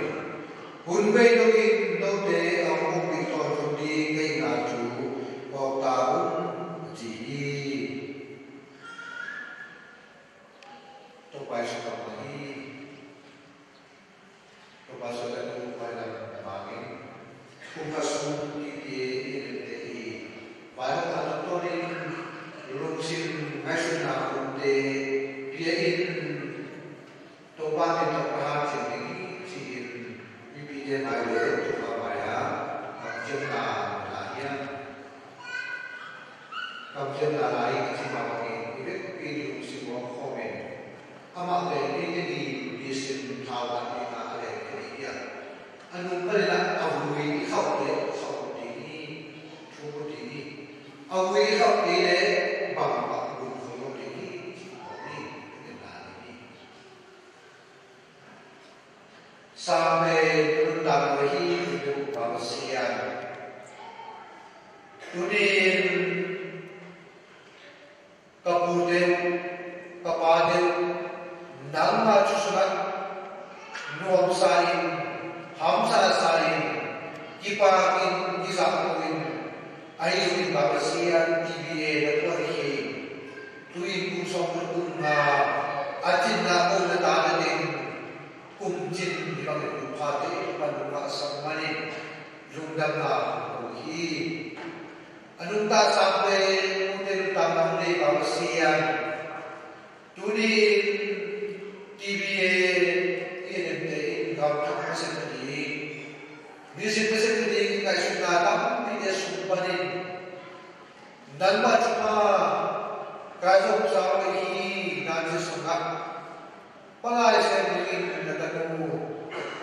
Hun bei dongin note a hong ompih tawntung ding ka hihna thu phawk ta un, a ci hi. Topa Jesu kammal hi. Topa Jesu tanu pai lam na bangin, kum khat sung T V A i lemte hi. Vai hong khat tawnin lungsim ngaihsutna umte pia in, Topa min tawh ka hanciam ding hi ci-in mipite mai le Topa mai-ah kamciamna la hiam? Kamciamna la hi ka cih mah bangin i vekpi lungsim hong khawm in, amah pen eite ni nisim thau dan dingah a leng thei hiam? A nung panin ah a vui i khauh le khauh ding hi, thu ding hi. A vui i khauh kei le bang bang vui khol lo ding hi, ci khawm hi, i ngenna ding hi. Sang pen nuntak lo hi, i Topa Pasian. Tuni in ka pu deuh, ka pa deuh, nangma thu sungah nuamsa in, hamsa sa in, kipak in, kizahto in, ahi zongin Topa Pasian, T V A na kuan hi. Tu-in kum sawm le kum nga a cinna ko na ta na ding kumcin hi bangin kum phate pan kum phah sak manin lungdamna ko hi. A nuntak sang pen mute nuntakna hong nei Topa Pasian. Tuni in T V A i nemte in gam thak nasem nading, nisim nasem nading ngaihsutna tampite sung panin nanmah thupha ka zong sa uh hi. Nan ci sungah palai sem dingin na tanu,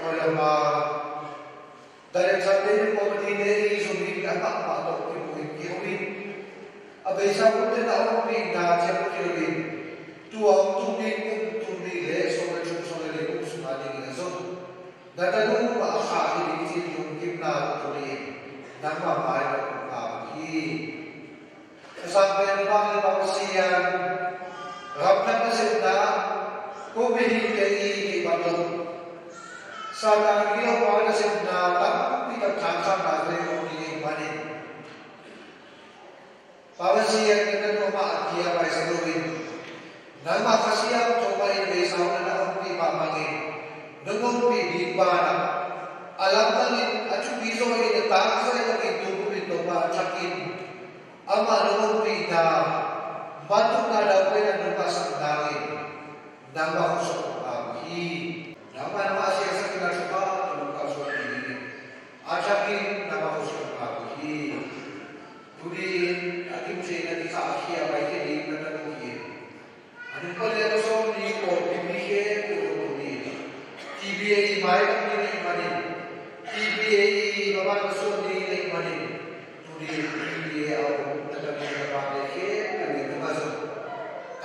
aw lama Director te, committee te i zong in a mahmah tawh kimu in kiho in, a beisa hun te na ompihna ciang kiho in, tua hong tung ding kum tul nih le sawm le thum sawm le li kum sungah dingin a zong na tanu mah a khah hi ding cih lungkimna tawh tuni in nangmah mai-ah ka uk hi. Ka sang pen bang le bang Pasian, ramthak nasepna ko mihingte i kei bang lo, Satan gilo pa nasepna tampi tak thangkhatna ko i om ding ahih manin, Pa Pasian, na tanu mah a kia paisa lo in, nangmah Kha Siangtho mah in beisa hun na ompih mah bangin nong ompih ding banah a lamdang in a thupi zaw in a tangzai takin tu kum in Topa a thak in Amah na ompihna, bantukna, daupaina nong ngahsak nangin nangmah khutsung a ngah uh hi. Nangmah na ngahsiangsak in a thupha tawh nong kalsuanpih in, a thakin nangmah khutsung a ngah uh hi. Tuni-in a kimciin a kikhahkhia paikhia ding na tanu hi. A nung pali a tua sawm ni pawlpi mi khempeuh tuni T B A i mai lam ding ahih manin, T B A i maban ka suan ding ahih manin, tuni T B A a om na tanu na pate khempeuh in nangmah zong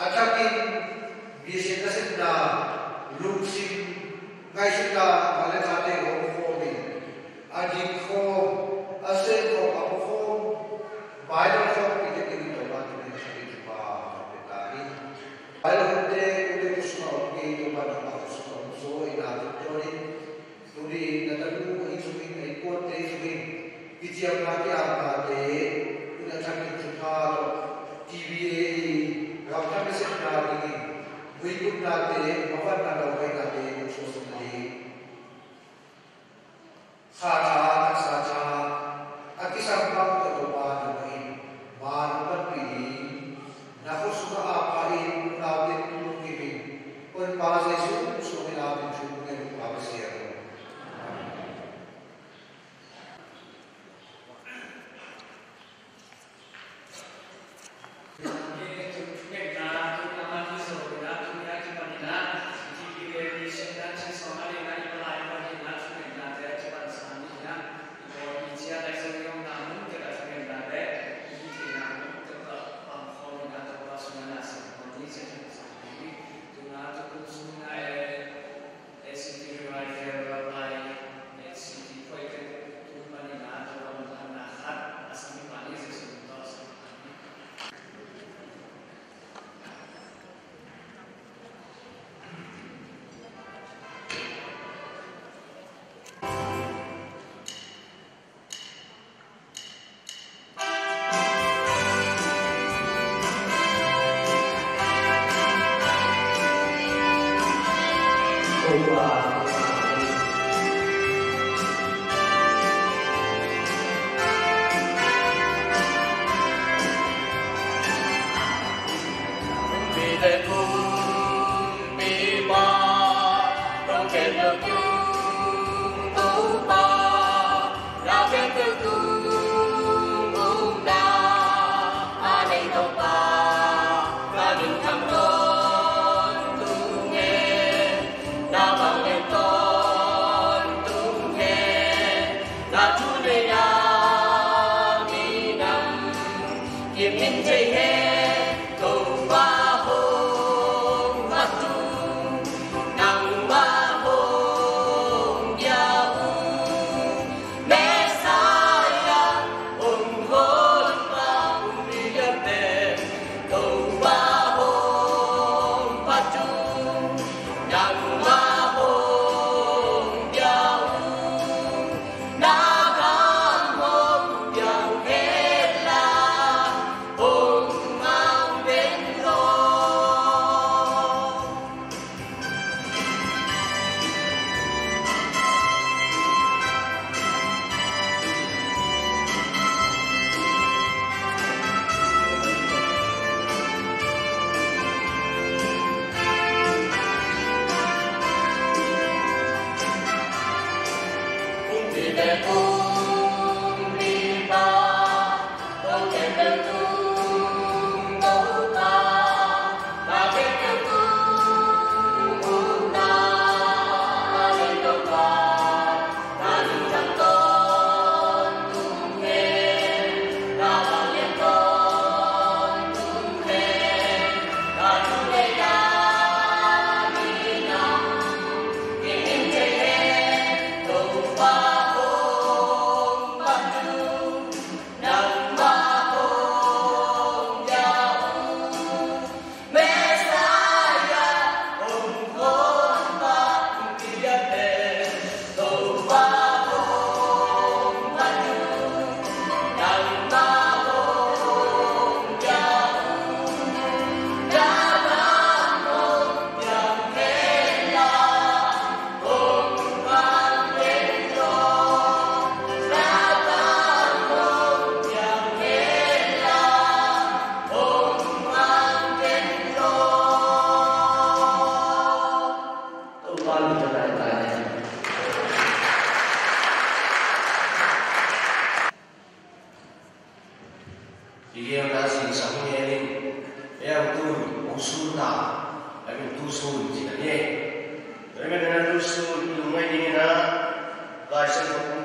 a thakin bisiat nasepna, lungsim ngaihsutna, mah le thate hong khawm in, a dik khawm, a sem khawm, a pua khawm, Baibal khawm pite dingin Topa tungah thupha ka pia ta hi. Baibal khawmte, ute, ute sungah om kei, Topa nangmah ute sungah om zaw in a tungtawnin, tuni-in na tanu ahi zongin, a innkuante ahi zongin, kiciamna kiapnate in a thakin thupha tawh T B A i gamtat nasepna dingin muibutnate, mavanna, daupainate hong suaksak nading kha tha, taksa tha a kisam bang tawh Topa nangmah in ma nong panpih ding, na khut sungah a pha in, unaute nong kim in, Honpa Jesuh suang in a min thum ngen uh, Pa Pasian.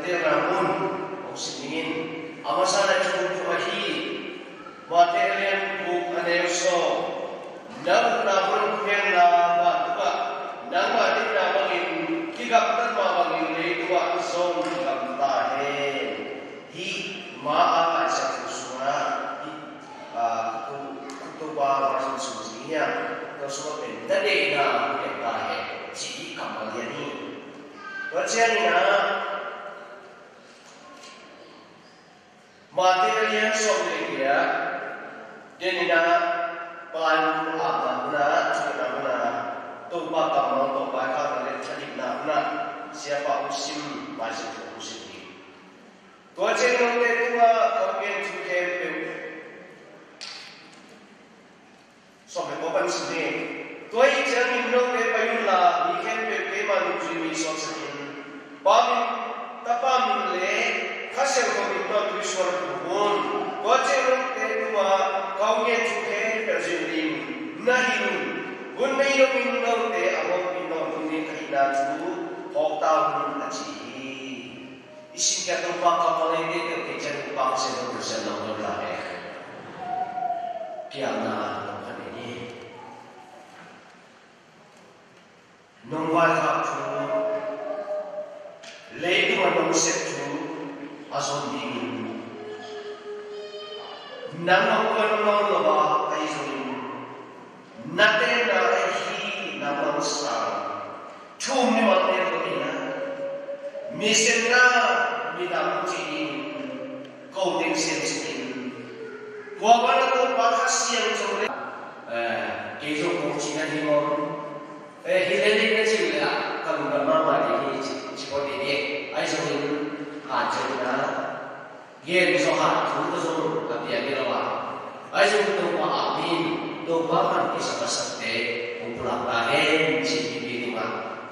Te na mun, hong sim ning in. A masa na thu thu ahi. Matthai a lian guk a neu sawm. Na ukna hun khenna bang tuk ah, nangmah deihna bangin kigamtat mah bangin leitungah zong kigamta hen. Hih ma a Isaiah thu sungah hih, ah, khutu, khutu pa ma sung sung si hiam. Tua sungah pen na deihna kigamta hen, ci hih kammal lian hi. Tua ciangin ah, Matthai a lian sawm le giat, deihna, panin a, a, na, thuhilhna, Topa kammal, Topa kammal le thadimna, siapa hong sim, Lai Siangtho hong sim hi. Tua ciang note tungah ka hong gen thu khempeuh. Sawm le kua pan sim ni. Tua ahih ciangin note pai unla, mi khempeuh keima nungzui mi suaksak in. Pa min, Tapa min le Kha Siangtho min tawh tui suan uh un. Tua ciang note tungah ka hong gen thu khempeuh zui ding na hi un. Hun nei lo in note a hawmpi nawn hun ding ka hihna thu phawk ta un, a ci hi. I simkhiat Topa kammal ei te teuh kei ciang Topa Pasian hong telsiam lo ding la e. Kiamna tawh khat ei ni. Nong vaikhak thu, leitung a nong sep thu a zon dingin, nang a kuan nawn lo a ahi zongin, na tenna ahi na mang sang. Thu um mimal pen ko ina, mi semna, mi dam ci-in, ko teng sem ci-in, kua bang a Topa Kha Siangtho le, eh, kei zong kong cihna hi maw? Eh, hi le ding na cih le ah, ka lungdam mahmah ding hi ci, ci ko ding hi. Ahi zongin, a cihna, gen zawh a thu ka zong a piang hi lo a. Ahi zong Topa a min, Topa pan kisa ka sakte hong pulak ta hen cih i pi ding a,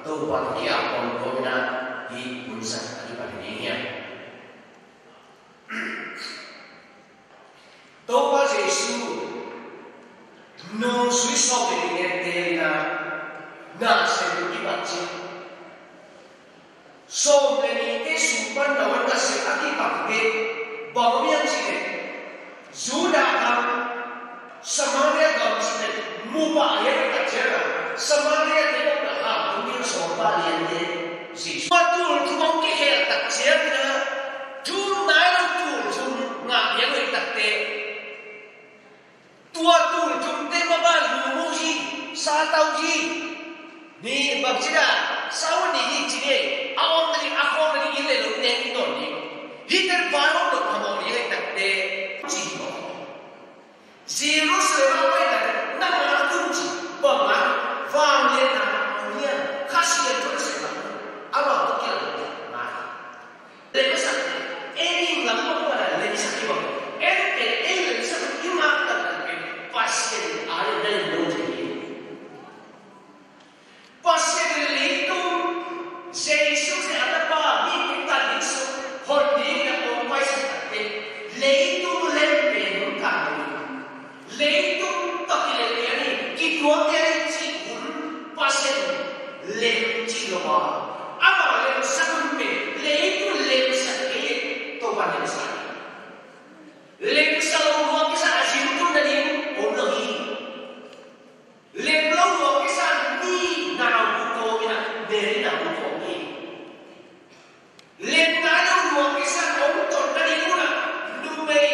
Topa tawh ki-ap kawmkawm in ah hih hun zat a kipan ding hiam? Topa Jesu nungzui sawm le nih ngen te in ah na sem kipat ciang, sawm le nihte sung pan na wan ka sia a kipak bek bang om hiam cih leh, Judah gam, Samaria gam cih leh mu pah hiam i tak ciangin, Samaria te bang na hang tung ding sawm pah lian te. Jesu a tul thum hong kikhel tak ciangin ah, thu nai lo tul thum ngah lian lo i tak teh, tua tul thumte mah bang lum uh hi, sa tau hi. Ni bang ci dah, sa uh ni hi ci ni, a om na ding, a khawm na ding inn le lo teng i nawn ding. Hihte vai om lo phamawh ding hi takte, ci hi maw. Jerusalem ah pai tak, na ngak un ci, bang a, vangliatna, a lian, Kha Siangtho le sehna, amau tawh kilangh ngak hi. Lemsak, ei ning lam mah pan a lemsak hi bang. Ei pen ei lemsak hi ngak taktak pen Pasian a lemna lim lo thei hi. Pasian in leitung, Jesu Khrist a tapa, mi kiktan ding sung hon ding a kong paisak takte, leitung lem pen hong kan lo hi. Leitung tawh kilehpih a ni, kituak a ni cih hun Pasian lem cih lo a. Amah lemsak hun pen leitung lemsak kei, Topa lemsak hi. Lemsak lo lua kisa a zin tun nading om lo hi. Lem lo lua kisa mi na lo bu ko ina, Mary na bu ko hi. Lem nai lo lua kisa hong ton nading un ah, numei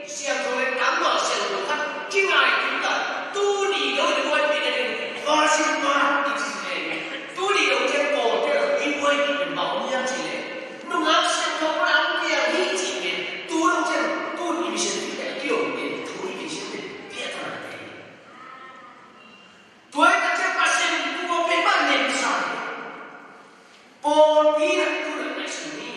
siangtho le nangmah siangtho khat kingai kik a, tuni dong in buaipih nading Virgin Birth i cih leh, tuni dong ciang Pawlpi in i buaipih pen bang hiam cih leh, nungak siangtho pan a hong piang hi cih pen, tu dong ciang tun i mission field ah i om pen, thu i mission pen, piak ta nai te. Tua hi tak ciang Pasian in tua pen mah lemsak hi. Pawlpi in ah tu dong na sim hi.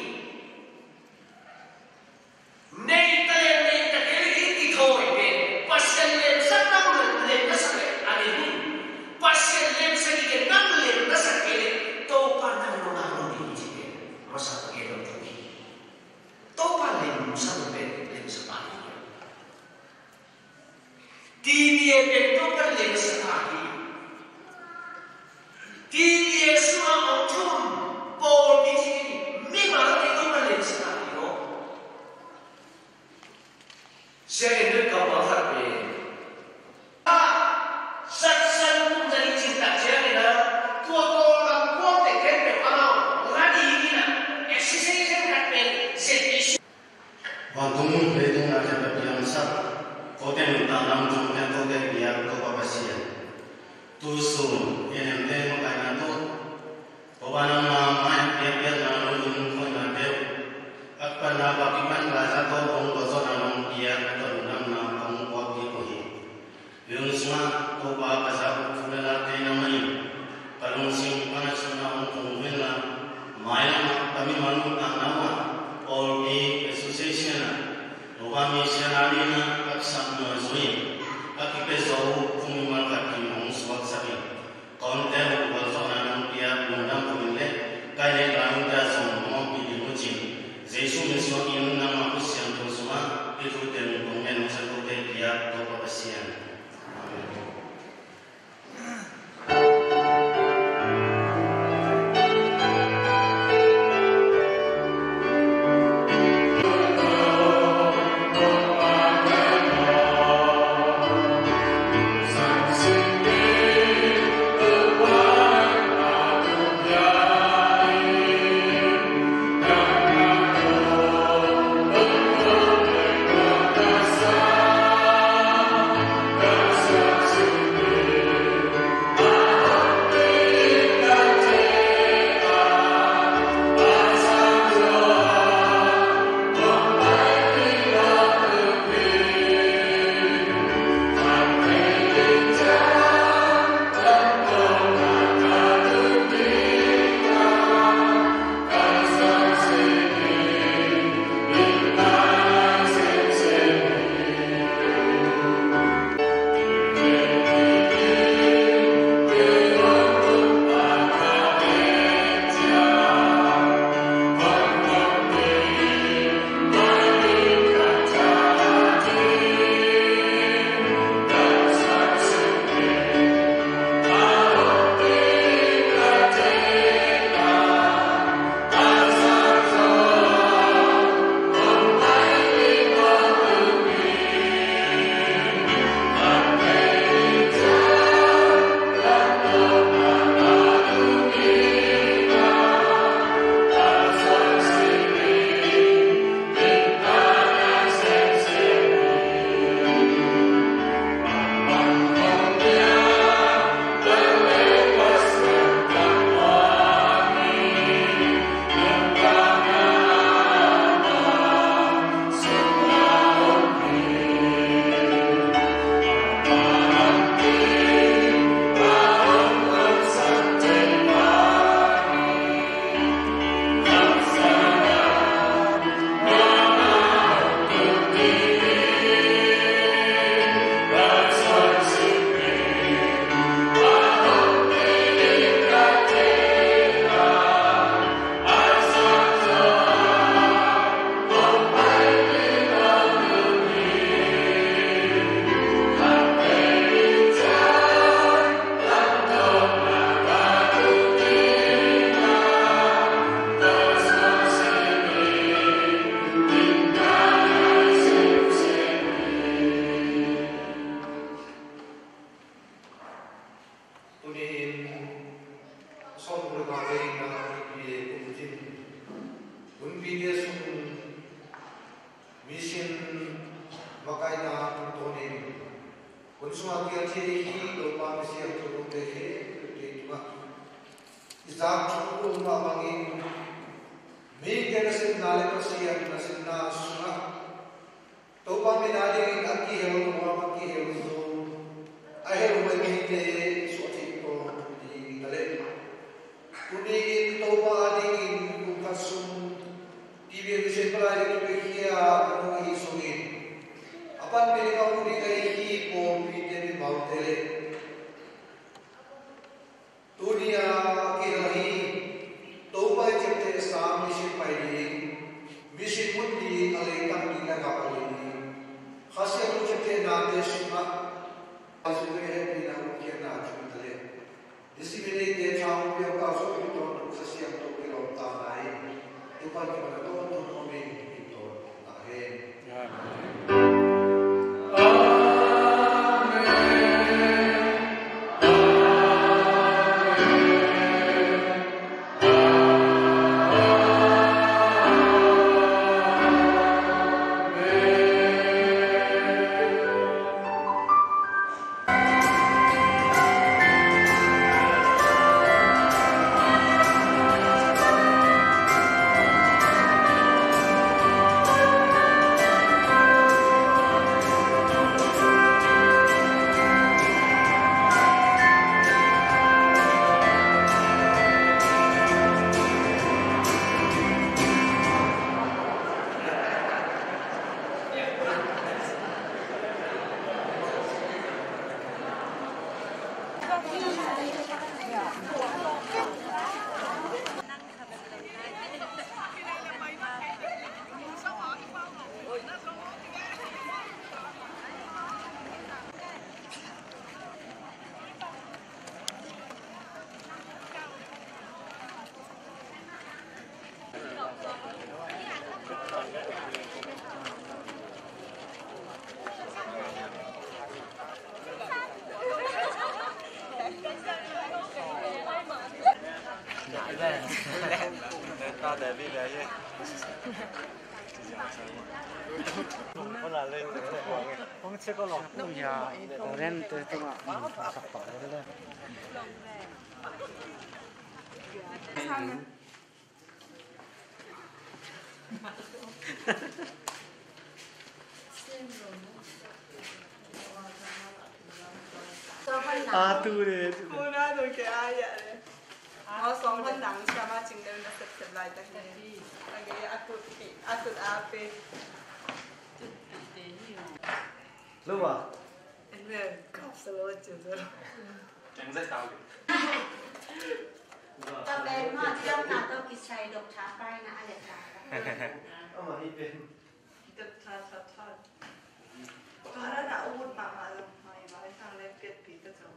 Nei ta leh nei ta kei leh i kithawi pen Pasian lemsak nang leh lemsak leh a lem hi. Pasian lemsak i kei nang lemsak kei leh Topa nang nungak lo ding hi ci pen masa ka gen lo thu hi. Topa lemsak pen lemsak a hi. T B A pen Topa lemsak a hi. T B A sungah hong thum pawlpi ci mimal pen Topa Tung leitung a kipiangsak kote nuntakna hong tung pian kote biak Topa Pasian, tu sun i nemte makaihna tawh Topa nangma mai a piakpiakna lungdam koihnate uh a kipatna bang kipan Laiza tawh hong gualzawhna hong piak tawh lungdamna hong puak kik uh hi. Hih sungah Topa ka zak uh thu le late nangmah in ka lungsim ka ngaihsutna hong tung uh inla, mailam ah ka mimal nuntakna uh ah Pawlpi Association ah Topa mission a dingin a ka kisap nuai zo in ka kipia zo uh thu mimal khat kim hong suaksak in, ka omte uh gualzawhna nong pia lungdam uh in le, ka i neih lai umte ah zong hong ompih ding uh cin, Jesu min suangin nangma khut siangtho sungah hih thute nong kong ngen hong sak uh teh, biak Topa Pasian. Amen. Tuni-in sawmguk le nga veina i kum tin hunpite sung mission makaihna tungtawnin hun sungah kialthei hi Topa misiangtho lungte khempeuh tungah i zak thu um mah bangin mihingte nasepna le Pasian nasepna sungah Topa min a dingin a kihel nuam, a kihel zo, a hel huai mite suah thei tawntung ding hi ta leh. Tuni-in Topa a dingin kum khat sung T V Vision palai ding kipiakhia a nung ahi sungin a panpih ding a hong ding ahi hi pawlpite mimalte le Tuni a kihel hi. Topa i ciapteh sa mission pai ding, mission mun ding, a leitang ding, a gam a lei ding Kha Siangtho ciaptehnate sungah a zui hehpihna hong khiatna thu ta le. Disseminate te thang piang ka zui tawn A tu le. Kona tu ke a ya le. Aw, sawm hon dang siama cing deuh na sepsep lai tak hi. A gei a tut pi, a tut a pe. Lo ba. En le kap sa lo ci zo. Keng zai tau. Ka pen ma tiang na to kisai dok tha pai na a le ta. Ama hi pen. Dok tha tha tha. Para na ut ma ma lo ma i ba sang le piat pi ka zo.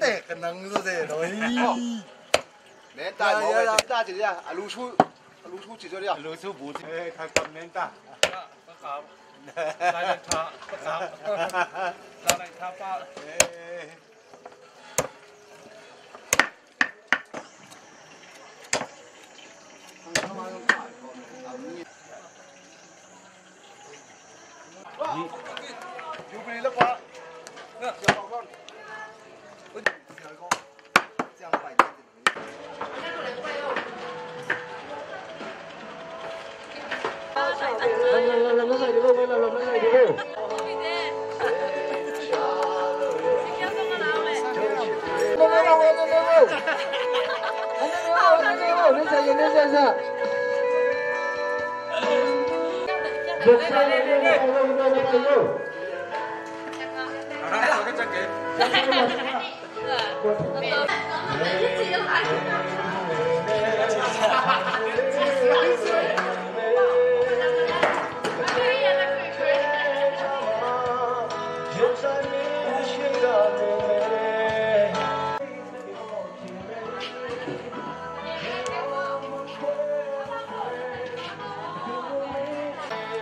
Eh, ka nang zo de noi. Men ta mo, men ta ci dia. A lu su, a lu su ci zo dia. A lu su bu ci. Eh, ka kam men ta. Ka kam. Ka kam. Ka kam pa. Eh.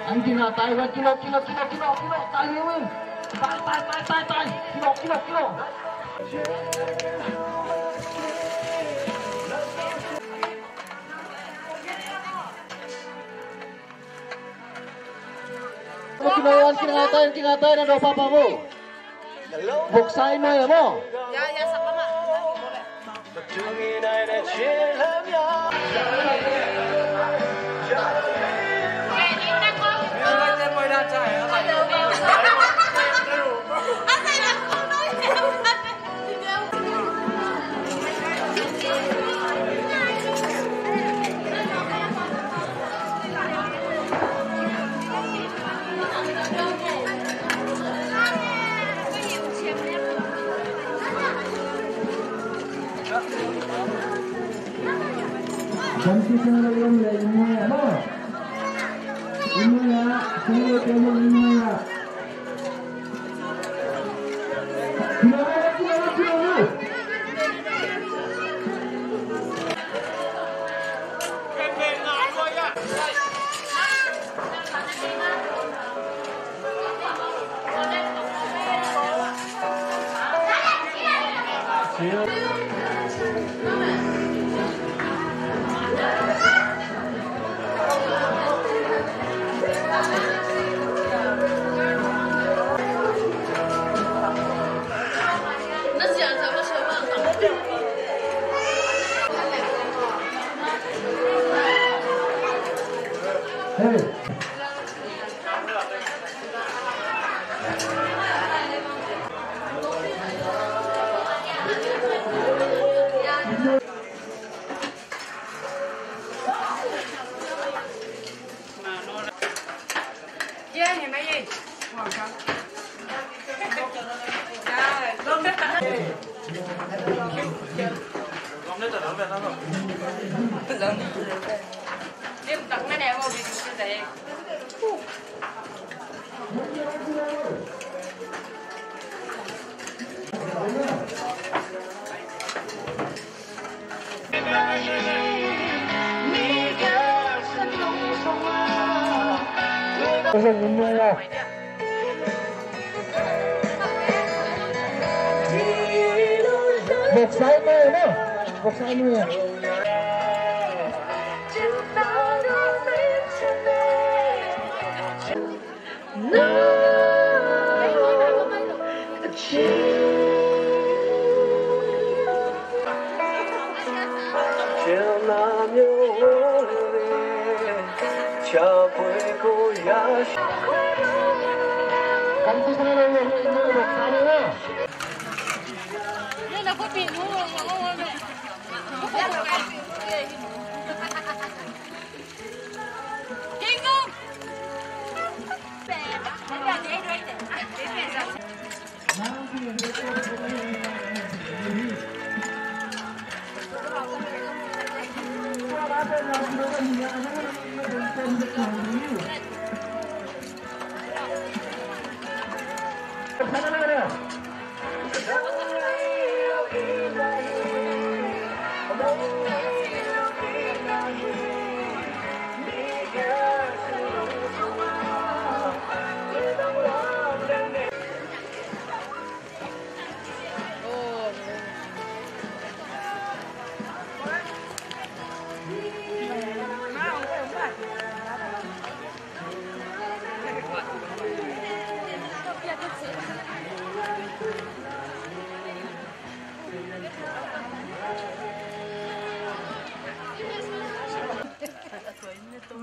An kina tai, an kina, kina, kina, kina, kina, tai, tai, tai, tai, kina, kina, kina. Kina, kina, tai, kina, tai, na do papa mo. Boksai mo ya mo. Ya, ya, sak lama. Voksa i nuai na, voksa i nuai.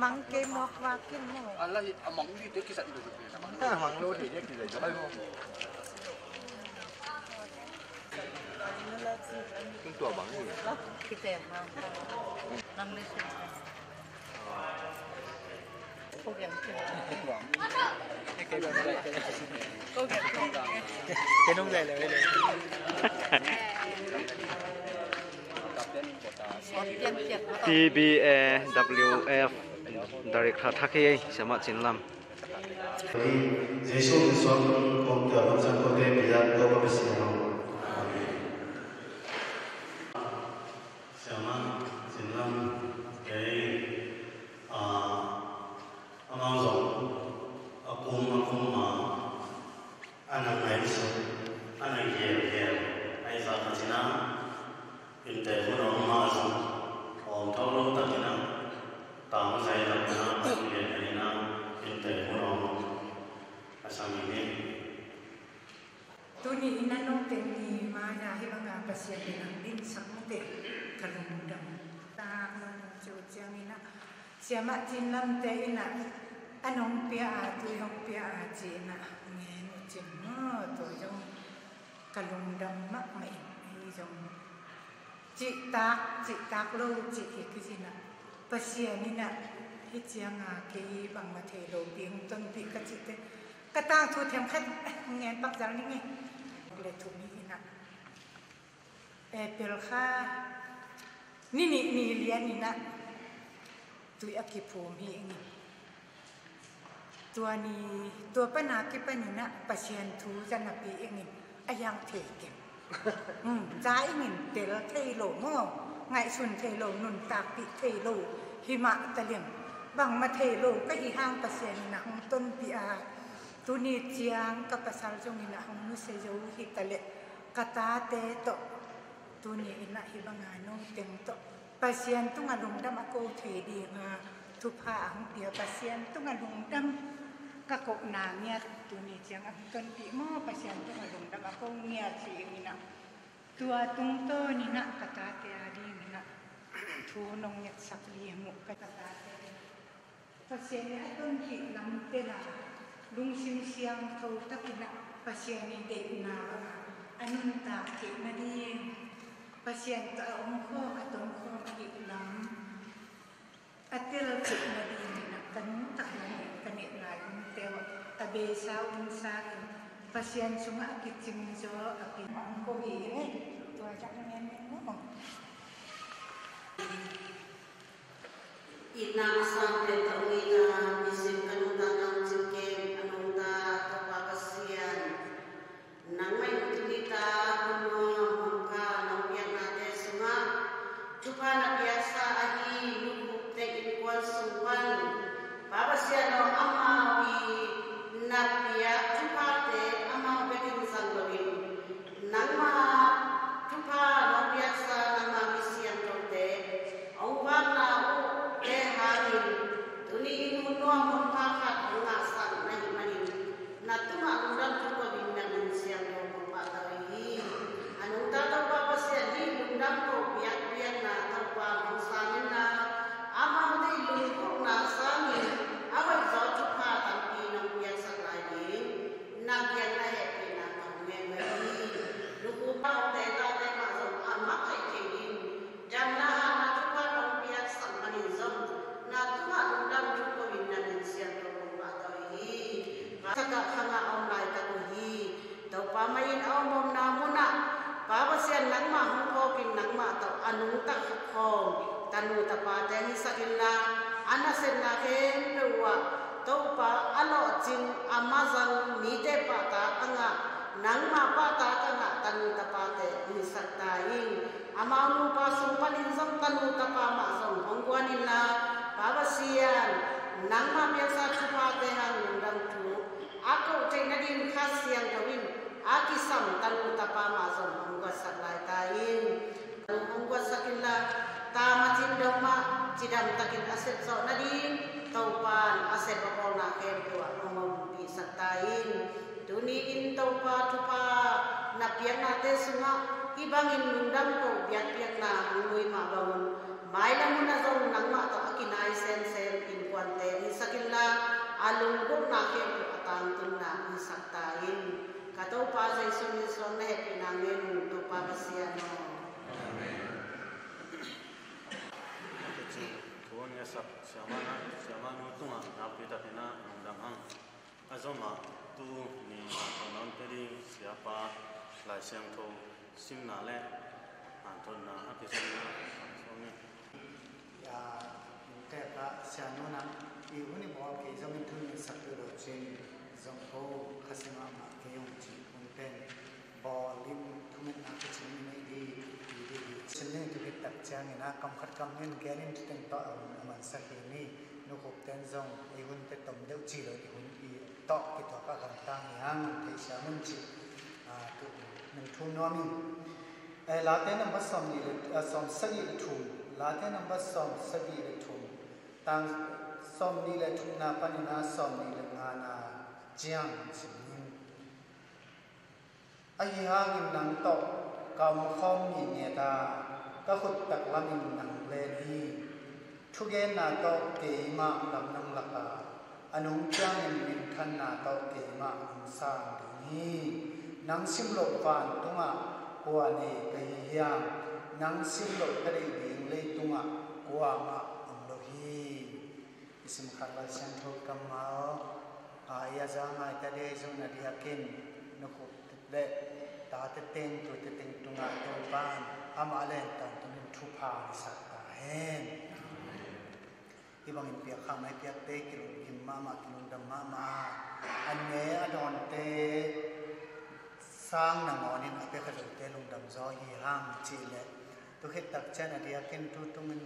Mang kei mawk vakin maw. Ala hi a mang di te kisat lo. A mang lo di te kisat lo. Tung tua bang ni. Kite mang. Mang ni. T B A W F, Director Thakhi, Siamah Cin Lam. Jesu min suang kong tua bang sang kote biat ko ka besi hong. Amen. Siamah Cin Lam kei, ah, amau zong a kum a kum ma a na ngaihsut, a na gelgel, a i zak a cina, innte hun a om mah zong a om tho lo takin a, tang zai takin a, a hong gelgel in a, innte hun a om a sang in. Tuni in a nong teng ni mai-a hih banga Pasian in hong dingsak mite ka lungdam. Tak nong ciu ciangin a Siamah Cin Lamte in a, a nong pia a, tui hong pia a ci in a, ngen uh cin maw, tua zong ka lungdam mahmah in, ahi zong cihtak, cihtak lo cih hi kizin a, Pasian in a, hih cianga kei bangmah thei lo ding tonpih ka cihte, ka tangthu themkhat ngen pak zal ning e. Le thum hi in a, April kha ni nih ni lian in a, Tui a kiphum hi ingin. Tua ni, tua pana kipaninah Pasian thu za napi ingin a hiang thei keng. Za ingin tel thei lo maw, ngaihsun thei lo, nuntakpih thei lo himah talem. Bangmah thei lo ka hi hang Pasian inah hong tonpih a, tuni ciang ka pasal zong inah hong nusia zo hi taleh, ka tate tawh tuni inah hi banga no teng tawh Pasian tungah lungdam a ko thei dinga thupha a hong pia Pasian tungah lungdam ka kohna ngiat tuni ciang a hong tonpih maw, Pasian tungah lungdam a ko ngiat hi inginah. Tua tungtawn inah ka tate a dinginah thu nong ngetsak ding uh ka tate. Pasian in a tonpih lam tena lungsim siangtho takinah Pasian in deihna bangah a nuntak theih nading, Pasian tawh a omkhawm a tonkhawm a hih lam a tel theih nadinginah ka nuntak lam in ka neih lai hun teu a beisa hun sakin Pasian sungah a kicing zaw a pin ang ko hi. Tua jak ngen maw? Itna a sangpen tawh ong itna nisim ka nungta nang cingkem a nungta Topa Pasian, nangmah in tuni ta hun nuam hun pha nong piaknate sungah thupha na piaksa ahi nukhupte innkuan sung pan Pa Pasian aw, amau i na piak thuphate amau bekin zang loin nangmah thupha nong piaksa nangmah mi siangthote hong vakna uhte hangin tuni in hun nuam hun pha khat hong ngahsak na hih manin na tungah lungdam thu ko in na min siangtho hong pahtawi hi. A nungta Topa Pasian, hih lungdam ko biakpiakna Topa hong sanginna amaute i lunggulhna sangin a hoih zaw thupha tampi nong piaksak lai ding na kiang na hehpihna ka hong ngen uh hi. Lukhu pa tate mah zong a makaih kei in damna hatna thupha nong piaksak manin zong na tungah lungdam thu ko in na min siangtho hong pahtawi hi. Ka thakah khangah a om laitak uh hi. Topa mah in a om omna munah Pa Pasian nangmah hong phawkin nangmah tawh a nungta khawm tanu tapate hisak inla, a nasepna khempeuh uh ah Topa a lawhcin a mazang mite pahtak a ngah, nangmah pahtak a ngah tanu tapate hisak ta in. Amau nupa sung panin zong tanu tapa mah zong hong guan inla, Pa Pasian nangmah piaksa thuphate hang lungdam thu a koh theih nading Kha Siangtho in a kisam tanu tapa mah zong hong guatsak lai ta in. Hong guatsak inla, ta Martin dong mah cidam takin a sep zawh nading Topa in a sep a bawlna khempeuh ah hong ompihsak ta in. Tuni in Topa thupha na piaknate sungah hih bangin lungdam ko biakpiakna hong lui mah bangun mailam hunah zong nangmah tawh a kinai semsem innkuante hisak inla, a lunggulhna khempeuh a tangtunna hisak ta in. Ka Topa Jesu min suang na hehpihna ngen ung Topa Pasian aw. Amen. Thu a ngetsak siamah, siamah nu tungah nakpi takin a lungdam hang. A zomah tu ni a nawn pe ding siapa Lai Siangtho simna le hanthotna a kisakna a sawm ni. Tek ah sianunah i hun i bawl kei zongin thu ngetsak tu lo cin zong ko khasing ah mah kei hong cin hun pen bawl in thungetna kicing i neih dih i dih dih. Sin ning tu hit tak ciangin a kam khat kam nin gen in thuteng tawh a hun a mansak hi ni. Nukhup ten zong i hun te tom deuh ci lo i hun i tawh kituak a gamtang hi hang thei siam un ci. Tu nung thu nuam in. Late number sawm nih le sawm sagih le thum. Late number sawm sagih le thum. Tang sawm nih le thumna panin a sawm nih le ngana ciang sim in. Ahi hangin nang tawh ka omkhawm mi ngiat a, ka khut taklamin nang len hi. Thugenna tawh keimah lamdang lak a, a nung ciangin minthanna tawh keimah hong sang ding hi. Nang simloh vantungah kua nei ka hi hiam? Nang simloh ka deih ding leitungah kuamah om lo hi. I simkhat Lai Siangtho kammal a i a za ngaita dei zong na diakin nukhup le tate teng tute teng tungah Topan amah a len tangtungin thupha i sak ta hen. Hih bangin piakkhakna i piakte kilungkim mahmah, kilungdam mahmah a, a ne a dawnte sang nangawnin a pia khat zote lungdam zaw hi hang cih leh, tu khit tak ciang a diakin tu tungin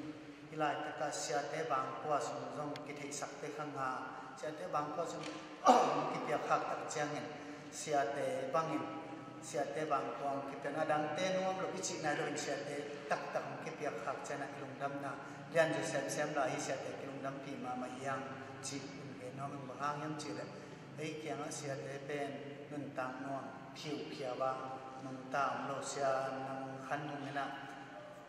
hih laitakah siate bangkua sung zong kitheihsakte kha nga, siate bangkua sung hong kipiakkhak tak ciangin siate bangin, siate bangkua hong kipiak, a dangte nuam lo i cih nai loin siate taktak hong kipiakkhak ciangin a kilungdamna lian zaw semsem lai hi. Siate kilungdampih mahmah hi hang cih in gen nuam ing. Bang hang hiam cih leh ei kiangah siate pen nuntak nuam, khiukhia a nungta om lo, sia nang khan nung inah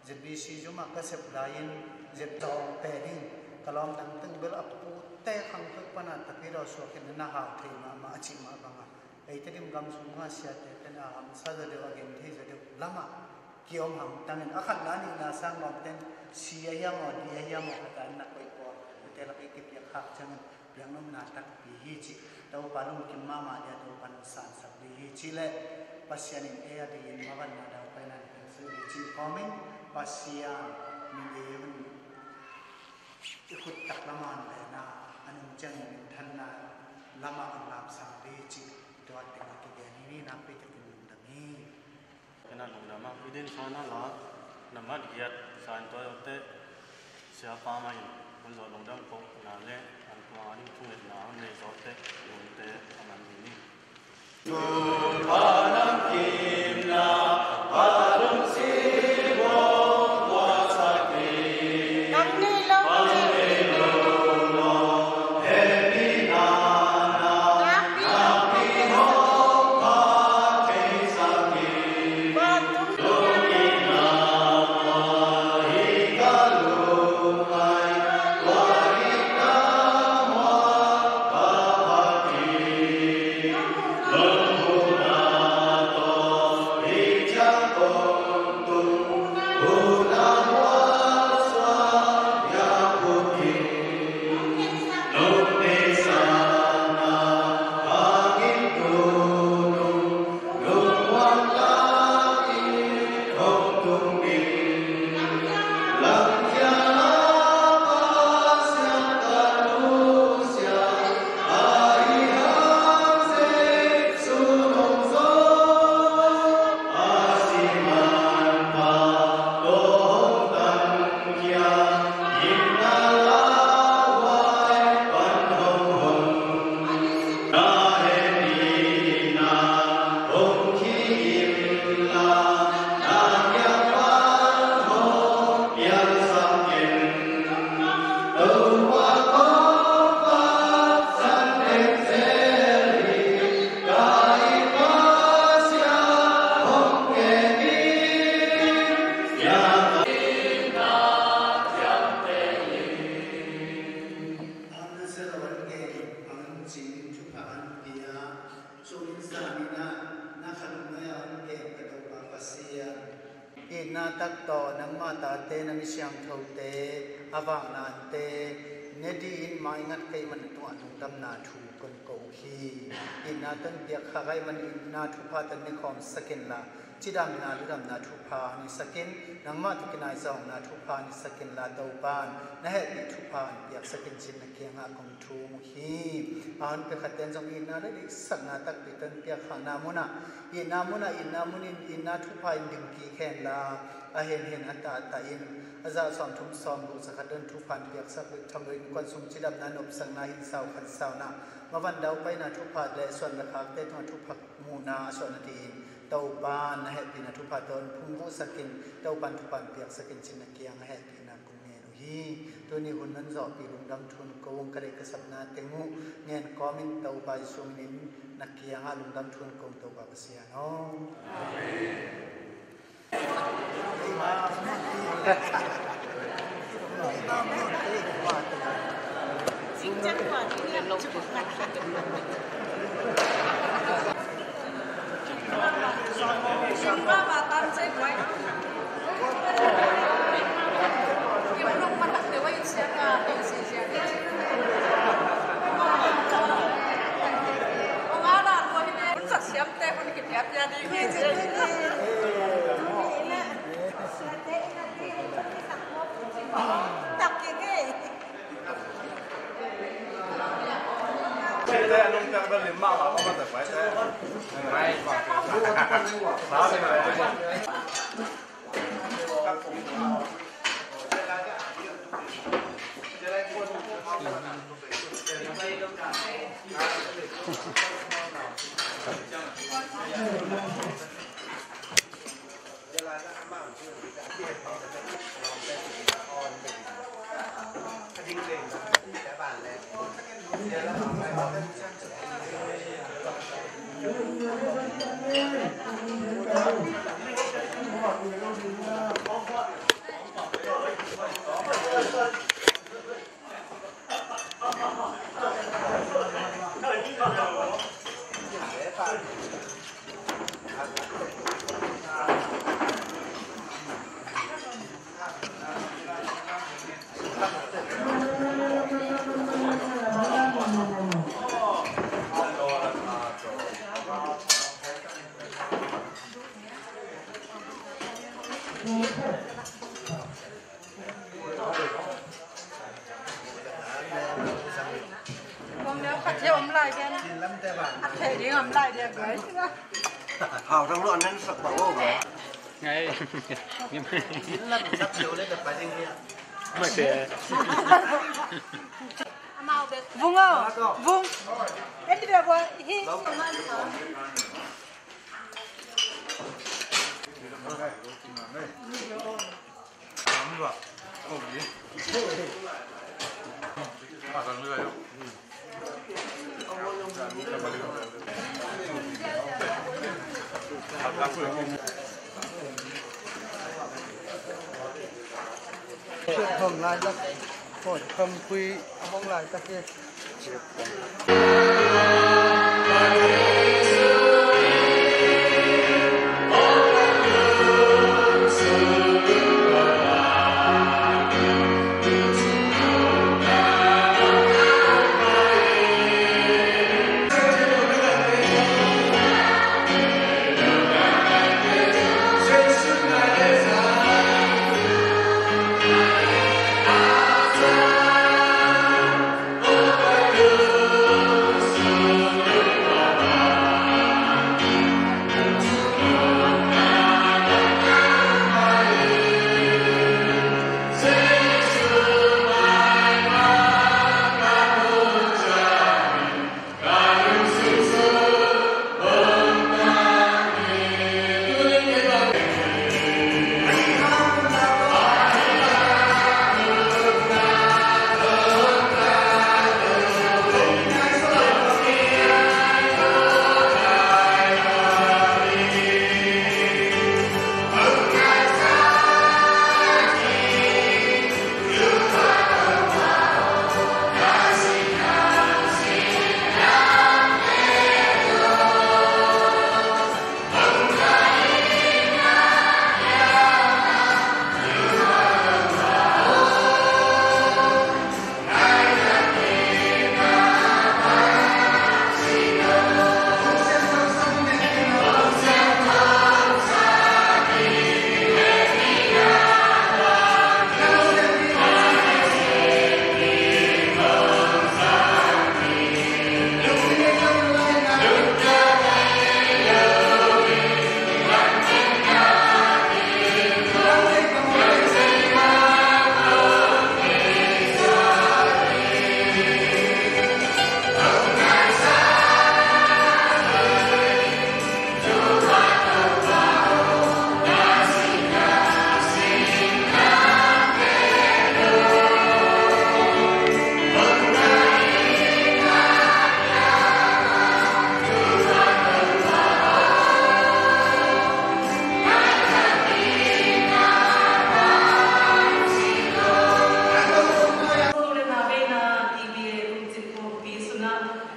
Z B C zum ah ka sep lai-in zep zawng pen hi. Ka lawm dang teng bel a pute khangthuak pana tapidaw suak in na hau thei mahmah a cih mah bangah, ei Tedim gam sungah siate pen a hamsa zaw deuh, a genthei zaw deuh lamah kiom hamtangin, a khatna a nihna sang lawmten si a hiam aw, di a hiam aw, khat a na koih pawl ute lak i kipiakkhak ciangin piaknopna takpi hi cih Topa lungkim mahmah dia Topa nong sansak dih hi cih leh, Pasian in ei a dingin mavanna daupaina na pia dih hi cih kawmin, Pasian min ei hun i khut tak lamah hong lehna, a nung ciangin minthanna lamah hong lamsang dih hi cih tua tengah kigen hi. Nakpi takin lungdam hi. Kena lungdam a, hidin sana la, nambat giat sa in tua yote, siapa ma in, hun zawh lungdam ko na le, an kua ding thungetna hun nei zawte, lunte a man ding hi. Itna tak tawh nangmah tate, na mi siangthote, a vaknate ne dih in, maingat ka hih man na tungah lungdamna thu kon ko uh hi. Itna tawh piakkhak ahih man itna thupha tawh ne khawmsak inla, cidamna ludamna thupha hong hisak in, nangmah tawh kinai zawngna thupha hong hisak inla, Topa in na hehpih thupha hong piaksak in ci-in na kiangah kong thum uh hi. A hun pia khatte in zong itna le deihsakna takpi tawh piakkhakna munah, itna munah, itna munin itna thupha in ding kik henla, a henhen a tahtah in a zah sawmthum sawmguk, za khat dong thupha in piaksak bek tham loin, kuan sung cidamna, nopsakna, hinsa uh khansauna, mavan daupaina thupha le suan le khakte tungah thupha muhna a suahna dingin Topa in na hehpihna thupha tawh hong phungvuhsak in, Topa in thupha in piaksak in ci-in na kiangah hehpihna kong ngen uh hi. Tuni hun nong zawhpih lungdam thu hong ko ung, ka deih ka sapna teng uh ngen kawmin Topa Jesu minin na kiangah lungdam thu hong ko ung, Topa Pasian aw. Amen. Kong leh khat hi om lai den. A thei ding om lai den guai. Hau thang lo an nan sak ba o ba. Ngai. Lam sak sio le ka pa ding hi. Ma ke. Vung o. Vung. En ti ba hi. Hong lai tak, hong kam pui, hong lai tak hi.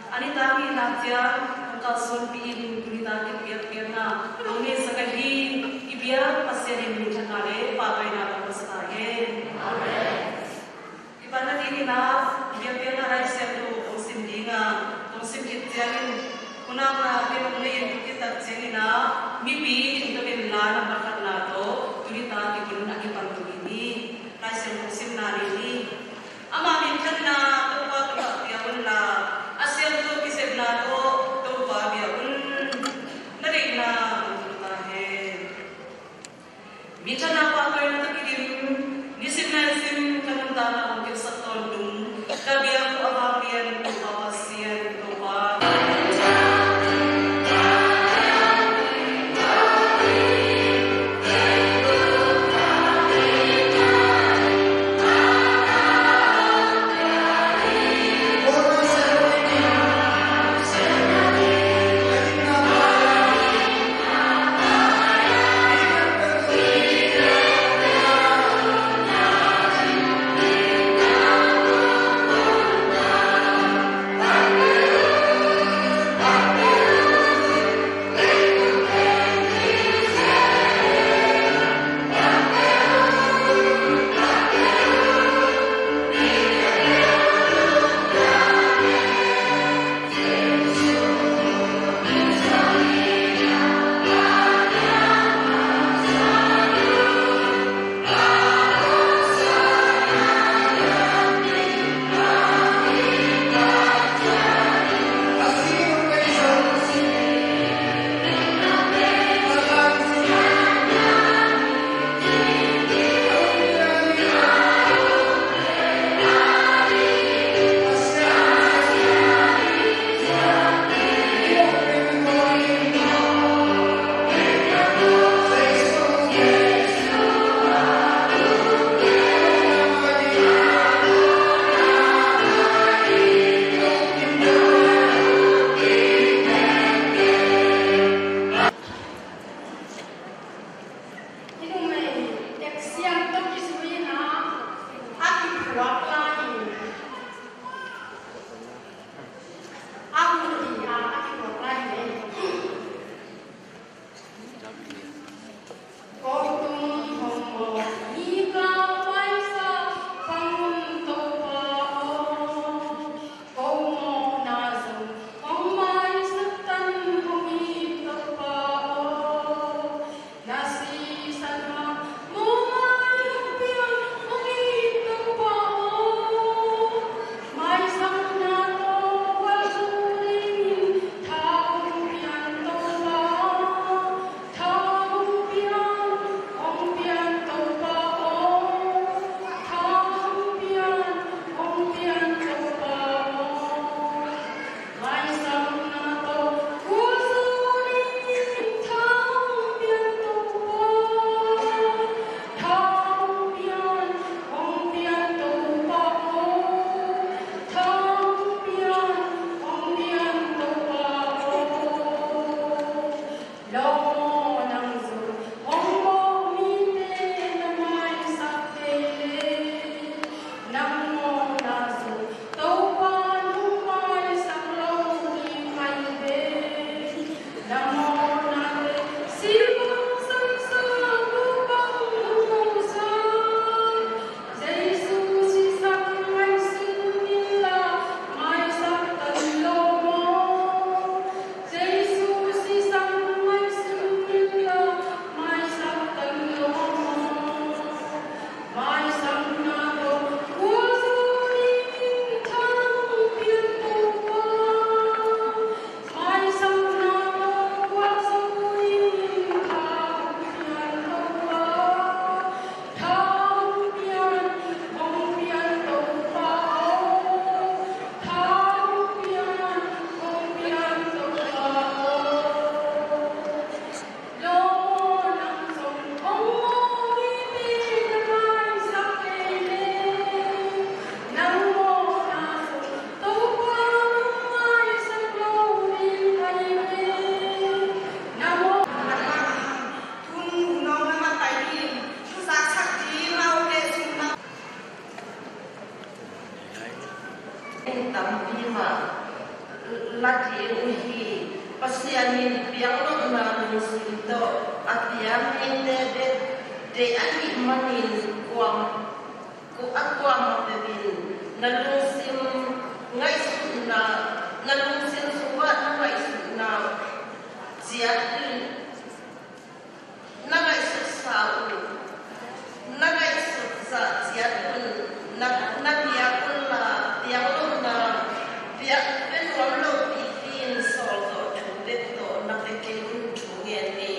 A nitak i nak ciang hong kalsuanpih in, tuni tak i biakpiakna hong neisak ahi i biak Pasian in minthanna le pahtawina tawh masa ta hen. Amen. I panna ding in ah biakpiakna Lai Siangtho hong sim ding a, hong sim khit ciangin hunakna pen hong nei in, i tak ciangin ah mipi in tua in la number khatna tawh tuni tak i hun a kipan tung hi ni. Lai Siangtho simna ni ni. Ama minthanna Topa tungah pia un la, a siangtho Hih numei tek siam tawh kizui in ah, a kiphuak lai in, a hun hi a, a kiphuak lai in. Ko tung hong mawk mi ka paisa, Pangmun Topa aw. Ko mawkna zong hong maisak tan hong it Topa aw. Na sisan mah mawhmai hong piak hong it Topa aw. Maisakna tawh gualzo dingin tha hong pia in Topa. Tha hong pia in, hong pia in Topa aw. Tha hong pia in, hong pia in Topa aw. Maisakna tawh gualzo dingin tha hong pia in Topa. Tha hong pia in, hong pia in Topa aw. Tha hong pia in, hong pia in Topa aw. Lawm aw, nang zong hong mawk mite na maisak kei leh, nang mawkna zong Topa in hong maisak lo ding ahi ve. Na mawknate sih bang samsa, guk bang hong musa, Jesu sisan ngaihsun inla, maisak tan lo maw. Jesu sisan ngaihsun inla, maisak tan lo maw. Maisakna tawh gualzo dingin tha hong pia in Topa. Maisakna tawh gualzo dingin tha hong pia in Topa. Tha hong pia in, hong pia in Topa aw. Tha hong pia in, hong pia in Topa aw. Lawm aw, nang zong hong mawk mite na maisak kei leh, nang mawkna zong Topa in hong maisak lo ding ahi ve. Na mawk. Hun hun nong na pai ding, thu zaksak ding, lau le sum na. Tampi mah la ding uh hi. Pasian in piangloh na lungsim tawh a piang mite bek deih ahih manin kuam, a kuamah peuh in na lungsim ngaihsutna, na lungsim sungah na ngaihsutna ciat in na ngaihsutsa uh, na ngaihsutsa ciat un, na, na biak unla, pianglohna, biak pia nuam lo pipi in sawlzawh thu bek tawh na pia kei un thu ngen ni.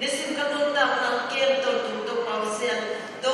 Nisim ka nuntakna kem tawntung Topa Pasian, to.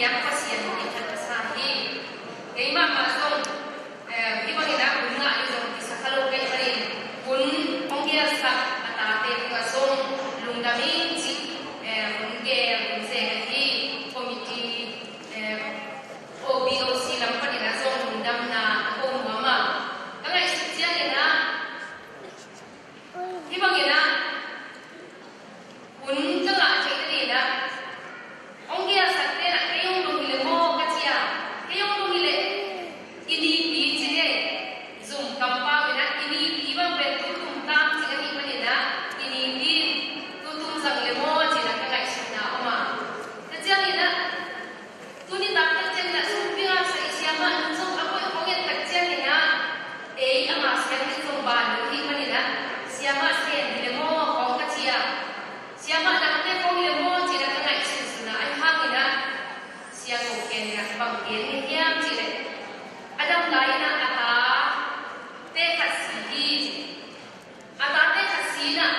Pasian i khat a sa hi. Keimah mah zong, eh, hih bangin ah hun ngah ding zong kisa kha lo ka hih manin, hun hong gelsak a tate tungah zong lungdam ing cih, eh, hun gel hun zeng ahi committee, eh, O B O C lam panin ah zong lungdamna a ko nuam a, ka ngaihsut ciangin ah hih bangin ah hun ka ngah theih nadingin ah hong gelsak ten ah kei hong lung hi leh maw ka ci a, kei hong lung hi leh i nipi ci ni. Zum kampau in ah i nipi bang pen tu tum tam cih ahih manin ah i nipi in tu tum zang leh maw ci-in ah ka ngaihsutna om a. Tua ciangin ah tuni tak tak ciangin ah sumpi ngaksak i siamah nu zong a koih hong et tak ciangin ah ei ama siam ding zong ban lo ahih manin ah siamah Sen hi leh maw kong ka ci a, siamah dangte kong hi leh maw ci-in ah ka ngaihsunsun a, ahi hangin ah Sia Go Khen in ah bang gen hiam cih leh, a dam lai-in ah a tate khat si hi ci. A tate khat si-in ah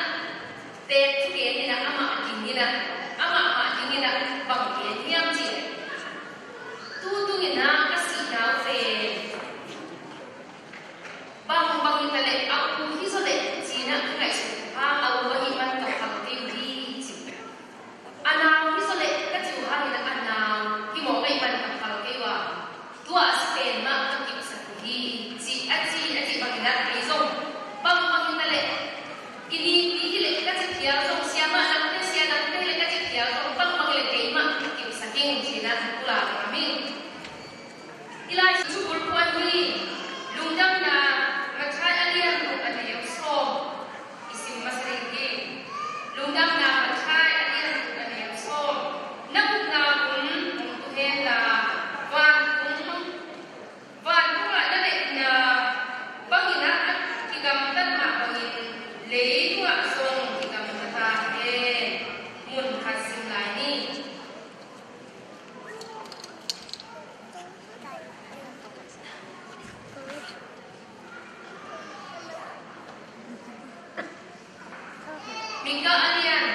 teek thugen in ah amah dingin ah, amah mah dingin ah bang gen hiam cih leh, tu tungin ah ka sihna uh pen bang bang hi ta leh a u hi zaw leh ci-in ah ka ngaihsut hang a u ahih man ka phal kei uh hi ci. A nau hi zaw leh ka ci uh hangin ah a nau hi mawk ahih man ka phal kei uh a, tua a si pen mah ka kipsak uh hi ci, a ci, a cih bangin ah kei zong bang bang hi ta leh i nipi hi leh ka ci phial zong, siamah dangte, sia dangte hi leh ka ci phial zong bang bang hi leh keimah ka kipsak ing ci-in ah pulak ngam ing. I Lai Siangtho bulphuh hi. Lungdamna Matthai a lian guk a neu sawm i sim masa ding hi. Lungdamna Matthai a lian guk a neu sawm. Na ukna hun hong tu hen la, vantung, vantungah na neihna bangin ah a kigamtat mah bangin leitungah zong kigamta ta hen. Mun khat sim lai ni. Mika a lian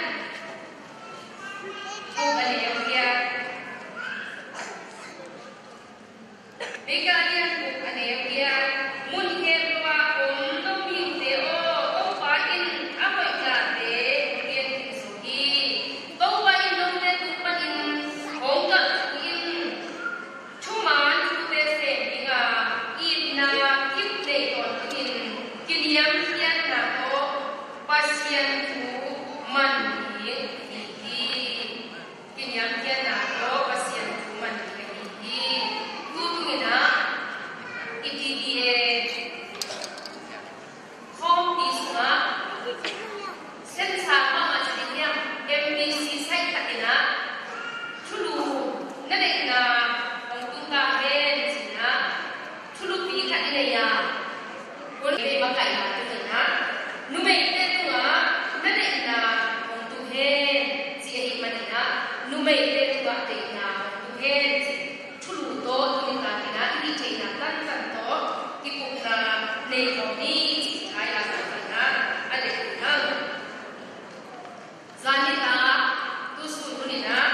guk a neu giat. Mika a lian guk a neu giat. Mun khempeuh ah om no mite aw, Topa in a hoih tate hong piakin zo hi. Topa in note tung panin hong galh thu in thuman thute sem ding a, itna kip nei tawntungin kiniamkhiatna tawh Pasian thu man ding hi hi. Kiniamkhiatna tawh Pasian thu man ding hi hi. Tu tungin ah i T D A khawmpi sungah sensa mahmah ci ding hiam, M B C side khat in ah thulu na deihna hong tung ta hen ci-in ah thulupi khat i nei a, hun i makaihna tungin ah numeite tungah na deihna hong tu hen ci ahih manin ah numeite tungah deihna hong tu hen ci. Thulu tawh tuni takin ah i hih theihna tantan tawh kikupna nei khawm ni cih thai a, a deih hang. Zan nitak, tu sun hun in ah,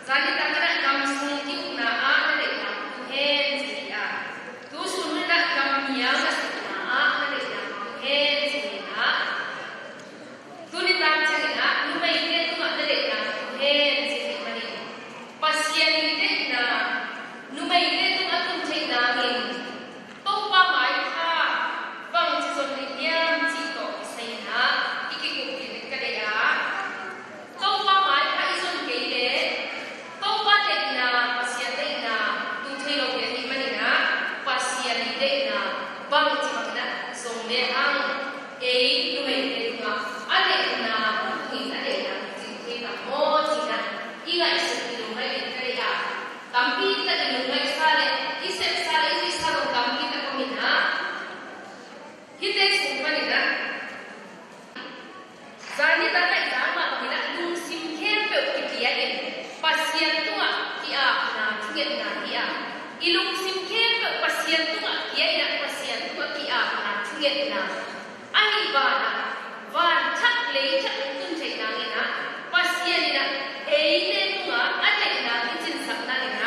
zan nitak in ah gam sung ki-ukna ah na deihna tu hen ci hi a, tu sun hun in ah gam mial na sukna ah na deihna tu hen ci hi a. Tuni tak ciangin ah numeite tungah na deihna tu hen ci hi manin, Pasian i deihna numeite tungah tun theih nangin Topa maipha bangci zon ding hiam cih tawh kisai in ah i kikup ding ka deih a, Topa maipha i zon kei leh Topa deihna, Pasian deihna tu thei lo hi ahih manin ah Pasian i deihna bangci bangin ah zong lehang ei numeite tungah a deihna hong tungin a deihna hong cing thei tam maw ci-in ah i ngaihsut i lungngaih ding ka deih a, tampi tak i lungngaihsa leh i sepsa leh i zuihsa zong tampi tak om in ah, hihte sung panin ah zan nitak a i zak mah bangin ah lungsim khempeuh kipia in Pasian tungah ki-apna thungetna hi a, i lungsim khempeuh Pasian tungah pia in ah Pasian tungah ki-apna thungetna ahi banah, van thak lei thak hong tun theih nangin ah Pasian in ah eite tungah a deihna kicinsak nangin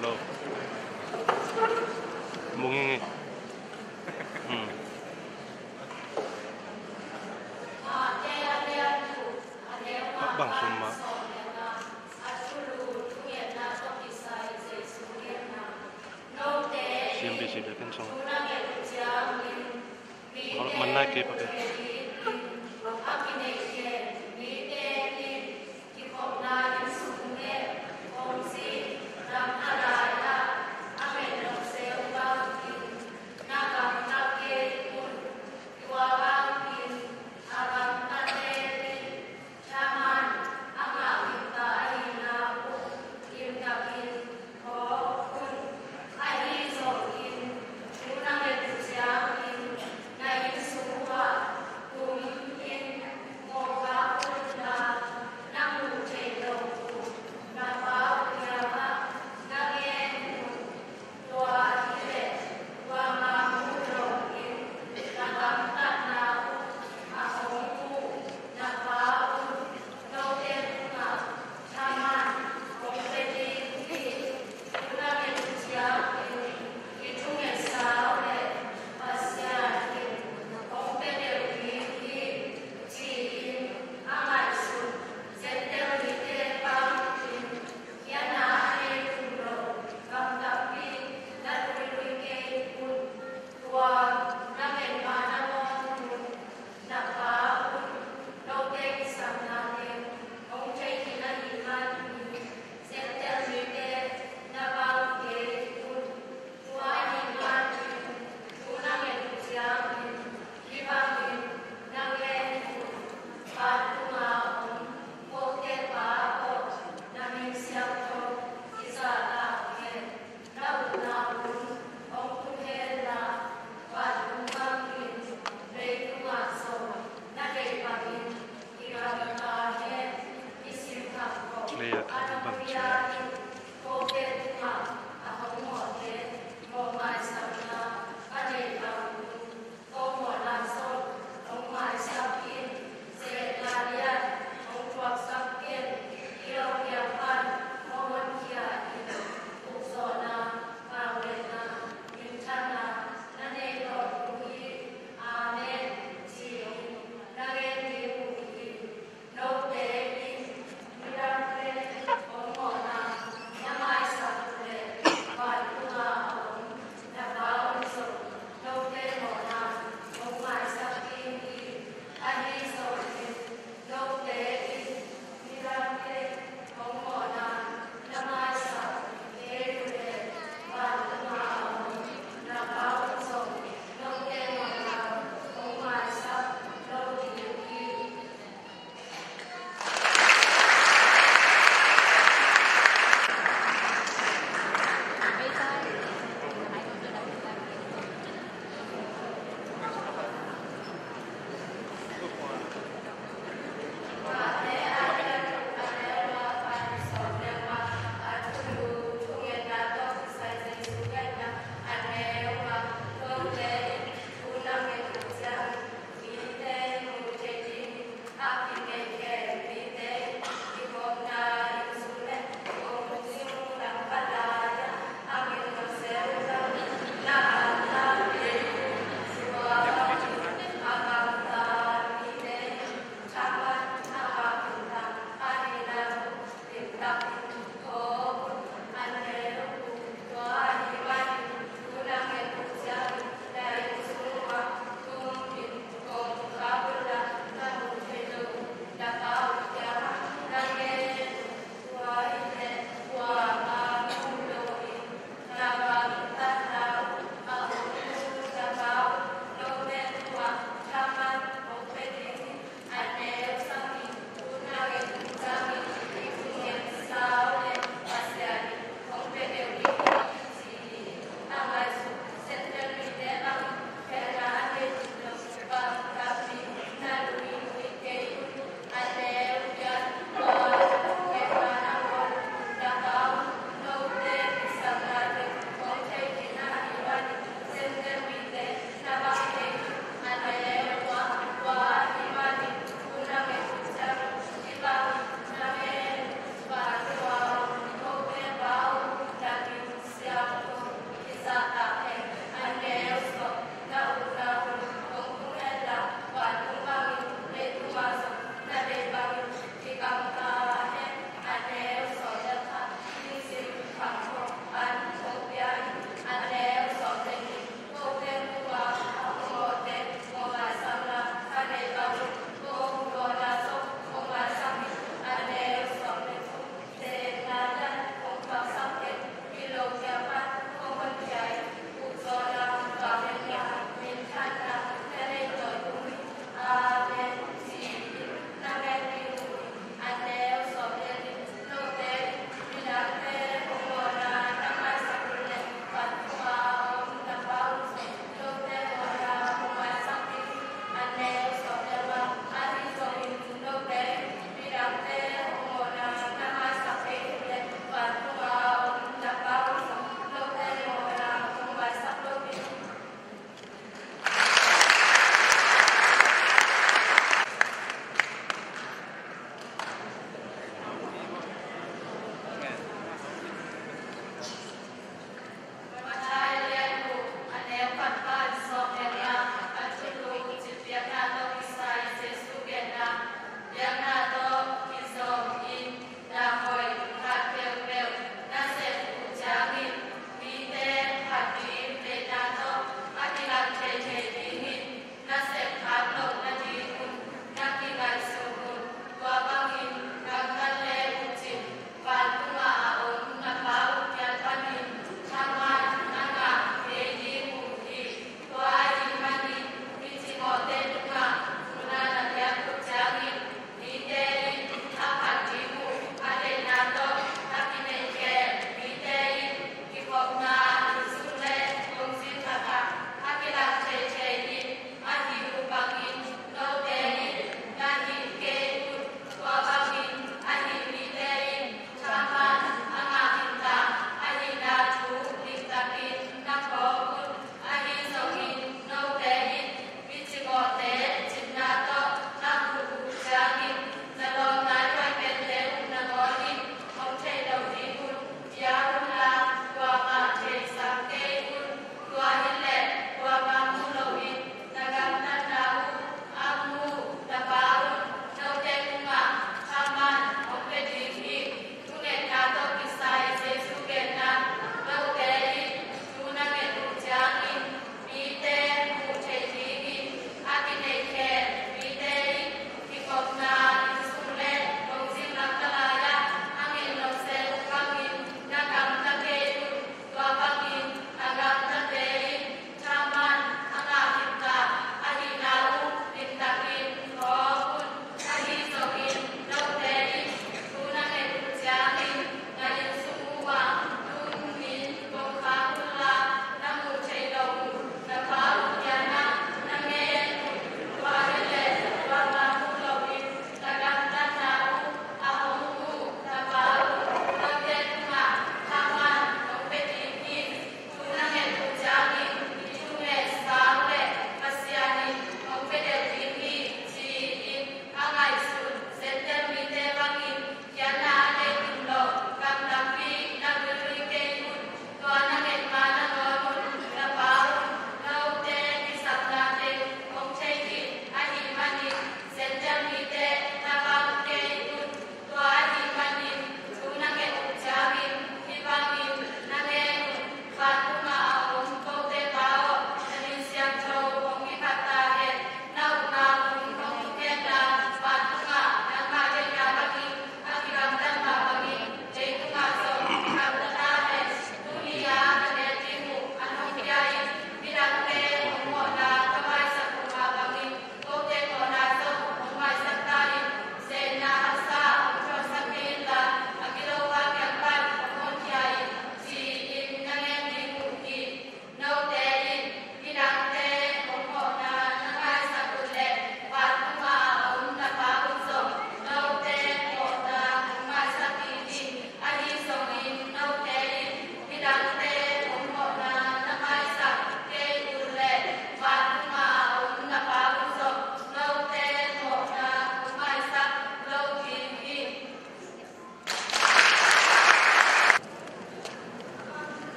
Hello. Munging. Hmm. Bang sum mah. C M B C biakinn sung. Manna kei pah kei.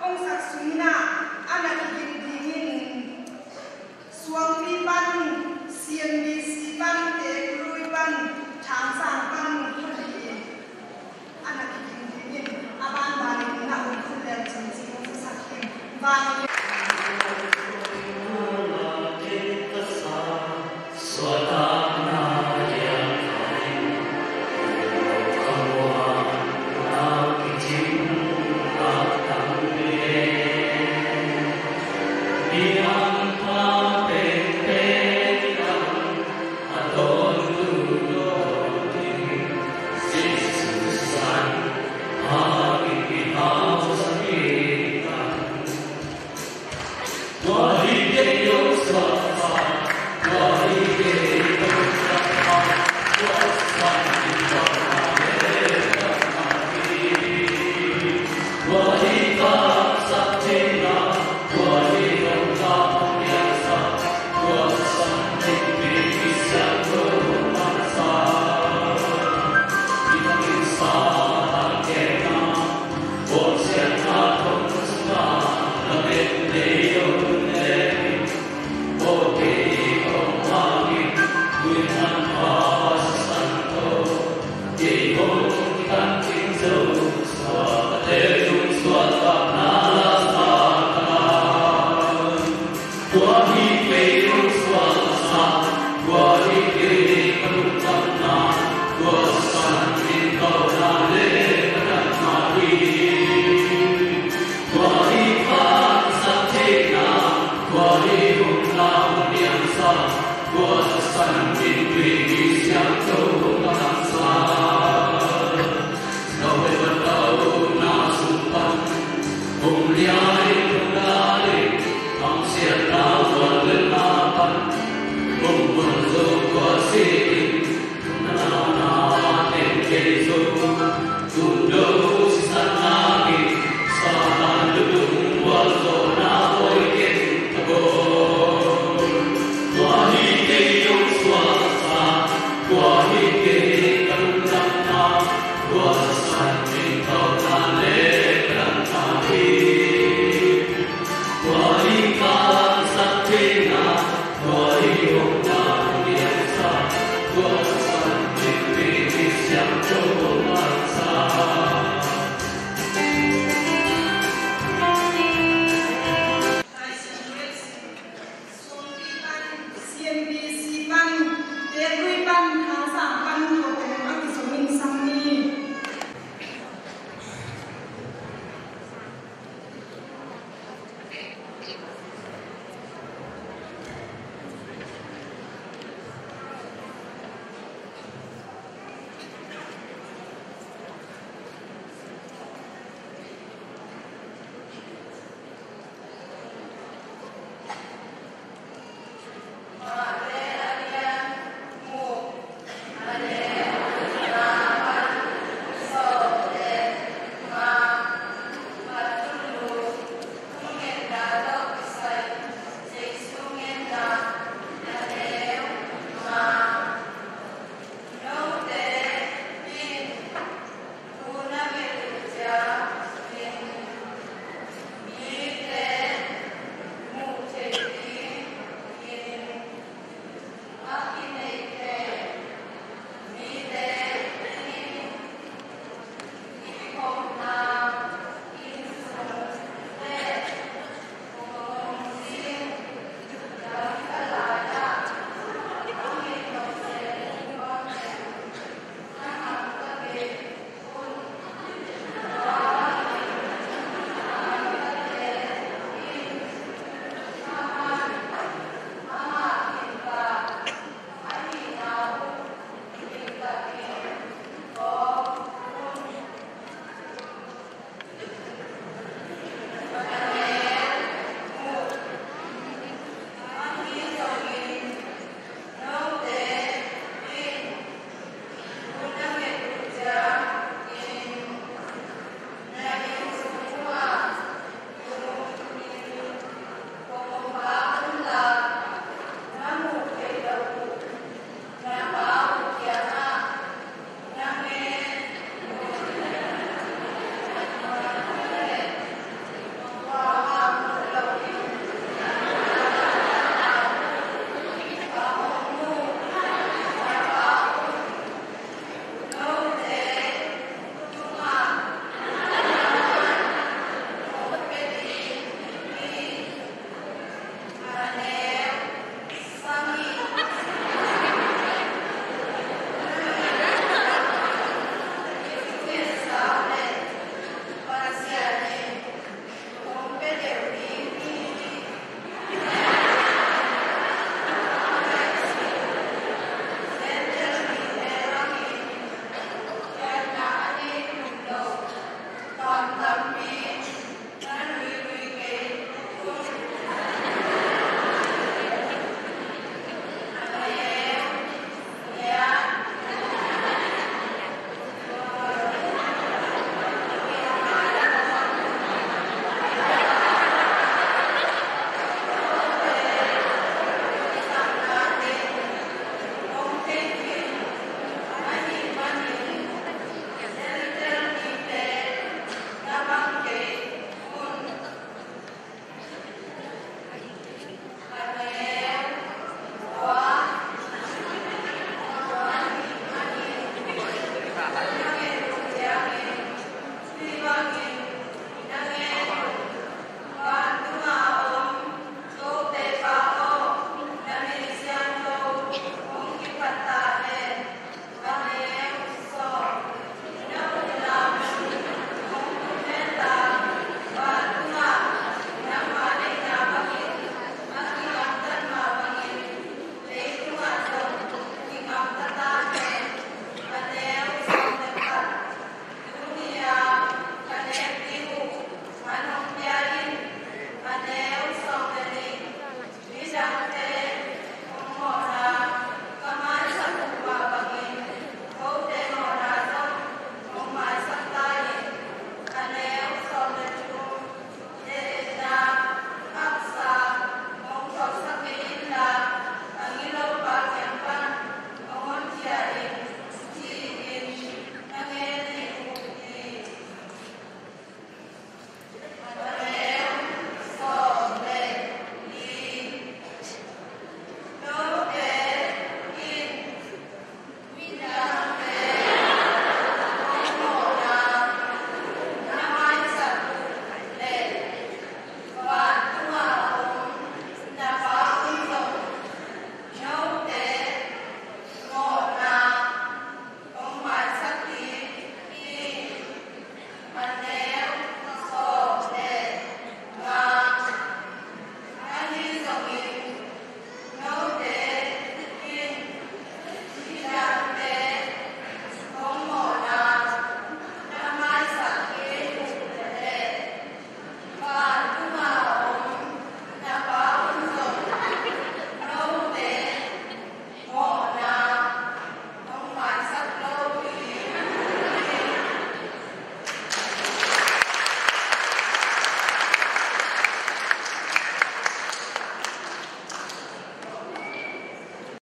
Hong sak sungin ah a na kiging dingin Suangpi pan, C M B C pan, Teku Lui pan, Thangzang pan, Kuli a na kiging dingin a banbanin na hong khun leu cincin hong sak ding. Vang